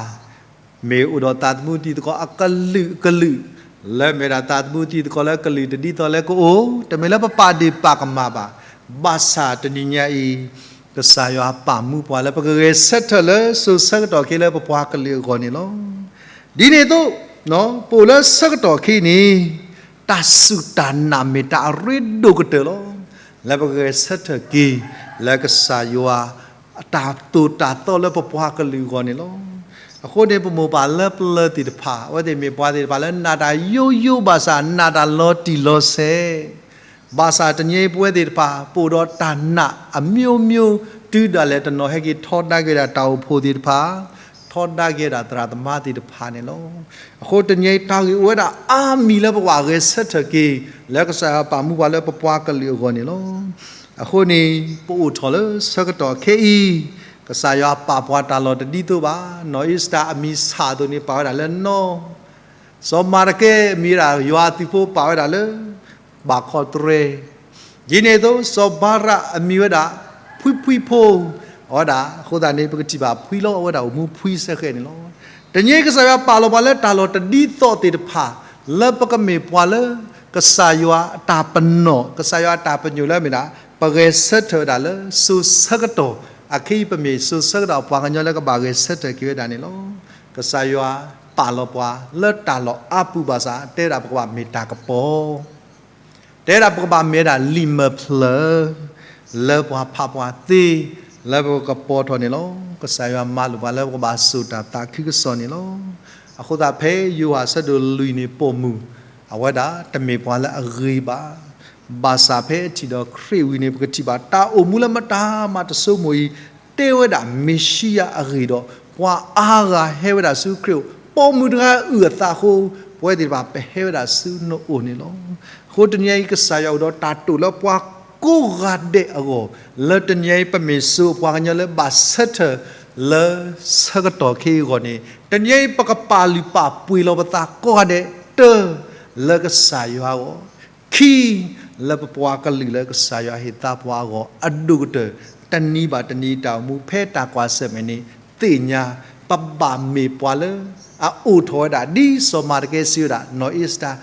မ့ၢ်အိၣ်ဒီးသးသမူတံၤသကိးအကလုာ်ကလုာ်, လၢမ့ၢ်ဒၣ်သးသမူတံၤသကိးလၢကလုာ်တဒ်သိးလၢကအိၣ်, တမ့ၢ်လၢပပာ်ဒ့ၣ်ပာ်ကမၣ်ဘၣ်. ဘၣ်ဆၣ်တနံၤညါအံၤ ကစၢ်ယွၤပာ်မူပှၤလၢပကဂဲၤဆၢထၢၣ်လၢစိၤဆၢကတီၢ်ခဲအံၤလၢပပှၤကလုာ်အဂီၢ်န့ၣ်လီၤ. ဒ်န့ၣ်အသိး ပအိၣ်လၢဆၢကတီၢ်ခဲအံၤန့ၣ် တၢ်စူၢ်တၢ်နာ်မ့ၢ်တၢ်အရ့ဒိၣ်ကတၢၢ်လီၤ. လၢပကဂဲၤဆၢထၢၣ်က့ၤ လၢကစၢ်ယွၤ အတၢ်သိၣ်တၢ်သီလၢပပှၤကလုာ်အဂီၢ်န့ၣ်လီၤ. အဃိန့ၣ် ပမိၢ်ပၢ်လၢပျၢၤသ့ၣ်တဖၣ် အဝဲသ့ၣ်မ့ၢ်ပှၤသ့ၣ်တဖၣ်လၢနာ်တၢ်ယိယိဘၣ်ဆၣ် နာ်တၢ်လီၤတံၢ်လီၤဆဲး, ဘၣ်ဆၣ်တနံၤအံၤပဝဲသ့ၣ်တဖၣ် ပအိၣ်ဒီးတၢ်နာ်အမျိုးမျိုး တုၤဒၣ်လဲာ်တနီၤဟဲက့ၤထီဒါက့ၤဒၣ်တၢ်အိၣ်ဖှိၣ်သ့ၣ်တဖၣ်, ထီဒါက့ၤဒၣ်သရၣ်သမါသ့ၣ်တဖၣ်န့ၣ်လီၤ. အဃိတနံၤအံၤ တၢ်ဂ့ၢ်အိၣ်ဝဲဒၣ်အါမံၤလၢပကဘၣ်ဂဲၤဆၢထၢၣ်က့ၤ လၢကစၢ်ယွၤပာ်မူပှၤလၢပပှၤကလုာ်အဂီၢ်န့ၣ်လီၤ. အဃိန့ၣ် ပအိၣ်ထီၣ်လၢဆၢကတီၢ်ခဲအံၤ ကစၢ်ယွၤပာ်ပှၤတၢ်လီၢ်တဒ်သိးဘၣ်. နီၢ်အ့စတၢၤအမံၤဆၣ်အသိးန့ၣ် ပာ်ဝဲဒၣ်လၢနီၢ်, စီၤမၤရကဲအမံၤဒၣ်ယွၤအသုးဖိ ပာ်ဝဲဒၣ်လၢ ဘၣ်ခီတြဲၤ, ဒ်န့ၣ်အသိး စီၤဘၤရးအမံၤဝဲဒၣ် ဖှံဖှံဖိ, အဝဲဒၣ်အဃိသတးန့ၣ် ပကထံၣ်ဘၣ်ဖှံလီၤ အဝဲဒၣ်အိၣ်မူဖှံစ့ၢ်ကီးန့ၣ်လီၤ. တနံၤအံၤကစၢ်ယွၤပာ်လီၤပှၤလၢတၢ်လီၢ်တဒ်သိးသ့ၣ်တဖၣ် လၢပကမ့ၢ်ပှၤလၢ ကစၢ်ယွၤအတၢ်ပနီၣ် ကစၢ်ယွၤအတၢ်ပညိၣ်လၢအမ့ၢ်ဒၣ် ပဂဲၤဆၢထၢၣ်ဝဲဒၣ်လၢစိၤဆၢကတီၢ်, အခဲအံၤပမ့ၢ်စိၤဆၢကတီၢ် ပှၤကညီလၢကဘၣ်ဂဲၤဆၢထၢၣ်က့ၤဝဲဒၣ်န့ၣ်လီၤ. ကစၢ်ယွၤပာ်လီၤပှၤလၢတၢ်လီၢ်အါပူၤဘၣ်ဆၣ် တဲဝဲဒၣ်ပကဘၣ်မ့ၢ်တၢ်ကပီၤ တဲဝဲဒၣ်ပကဘၣ်မ့ၢ်ဝဲဒၣ်လံာ်မဲာ်ဖျၢၣ် လၢပှၤဖးပှၤသ့ လၢပကပီၤထီၣ်န့ၣ်လီၤ. ကစၢ်ယွၤမၤလိာ်ပှၤလၢပကဘၣ်စိာ်တၢ်သးခုကစီၣ်န့ၣ်လီၤ. အဃိသတးဖဲယိၤဟၣ်အဆၢဒိၣ်လွံၢ်န့ၣ် ပိာ်မုၣ်အဝဲဒၣ်တမ့ၢ်ပှၤလၢအဂ့ၤဘၣ်. ဘၣ်ဆၣ်ဖဲအထံၣ်ဒီးခရံာ်ဝံၤန့ၣ် ပကထံၣ်ဘၣ်တၢ်အိၣ်မူလၢမတၤမၤတစိမိၤအံၤ တဲဝဲဒၣ်မ့ၤၡံယၤအဂ့ၢ်ဒီး ပှၤအါဂၤဟဲဝဲဒၣ်ဆူခရံာ်အိၣ်, ပိာ်မုၣ်တဂၤအုၣ်အသးအဃိ ပဝဲသ့ၣ်တဖၣ်ပဟဲဝဲဒၣ်ဆူနအိၣ်န့ၣ်လီၤ. အဃိတနံၤအံၤ ကစၢ်ယွၤအိၣ်ဒီးတၢ်တိာ်လၢပှၤကိးဂၤဒဲးအဂီၢ်, လၢတနံၤအံၤပမ့ၢ်စိၤပှၤကညီလၢဘၣ်ဆၢထၢၣ်လၢဆၢကတီၢ်ခဲအံၤအဂီၢ်န့ၣ် တနံၤအံၤပကပာ်လုၢ်ပာ်ပှ့ၤလီၤပသးကိးဂၤဒဲး တၢ်လၢကစၢ်ယွၤအဂီၢ်, ခံ, လၢပပှၤကလုာ်လၢကစၢ်ယွၤဟ့ၣ်သါပှၤအဂီၢ် အဒိၣ်ကတၢၢ် တနံၤဘၣ်တနံၤတၢ်အိၣ်မူဖဲတၢ်ကွၢ်ဆၢၣ်မဲာ်န့ၣ် သ့ၣ်ညါ ပဘၣ်မ့ၢ်ပှၤလၢအအိၣ်ထီၣ်ဝဲဒၣ် ဒ်စီၤမၤတကဲစံးဝဲဒၣ် နီၢ်အ့ၤစတၢၤ,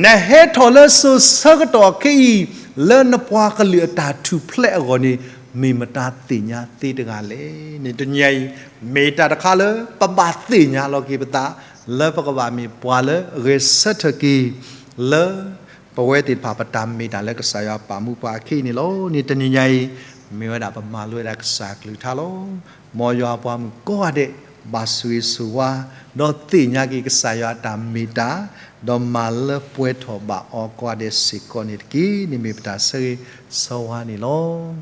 နဟဲထီၣ်လၢစိၤဆၢကတီၢ်ခဲအံၤ လၢနပှၤကလုာ်အတၢ်ထူၣ်ဖျဲးအဂီၢ်န့ၣ် မ့ၢ်မတၤသ့ၣ်ညါသ့တဂၤလဲၣ်န့ၣ် တနံၤအံၤ မ့ၢ်တၢ်တခါလၢပဘၣ်သ့ၣ်ညါလီၤက့ၤပသး လၢပကဘၣ်မ့ၢ်ပှၤလၢအဂဲၤဆၢထၢၣ်က့ၤ လၢ ပဝဲသ့ၣ်တဖၣ်ပတၢ်မ့ၢ်တၢ်လၢကစၢ်ယွၤပာ်မူပှၤအခံအံၤန့ၣ်လီၤ. န့ၣ်တနံၤညါအံၤ မ့ၢ်ဝဲဒၣ်ပမၤလိဝဲဒၣ်ကစၢ်ကလုၢ်ကထါလီၤ. မ်ယွၤအပှၤမုၣ်ကိးဂၤဒဲး ဘၣ်ဆိၣ်ဂ့ၤဆိၣ်ဝါ ဒီးသ့ၣ်ညါက့ၤကစၢ်ယွၤအတၢ်မ့ၢ်တၢ်, ဒီးမၤလၢပှဲၤထီၣ်ဘၣ်အီၤကိးဂၤဒဲးစ့ၢ်ကီးန့ၣ်တက့ၢ်. န့ၣ်မ့ၢ်ပတၢ်ဆၢဂ့ၤဆၢဝါန့ၣ်လီၤ.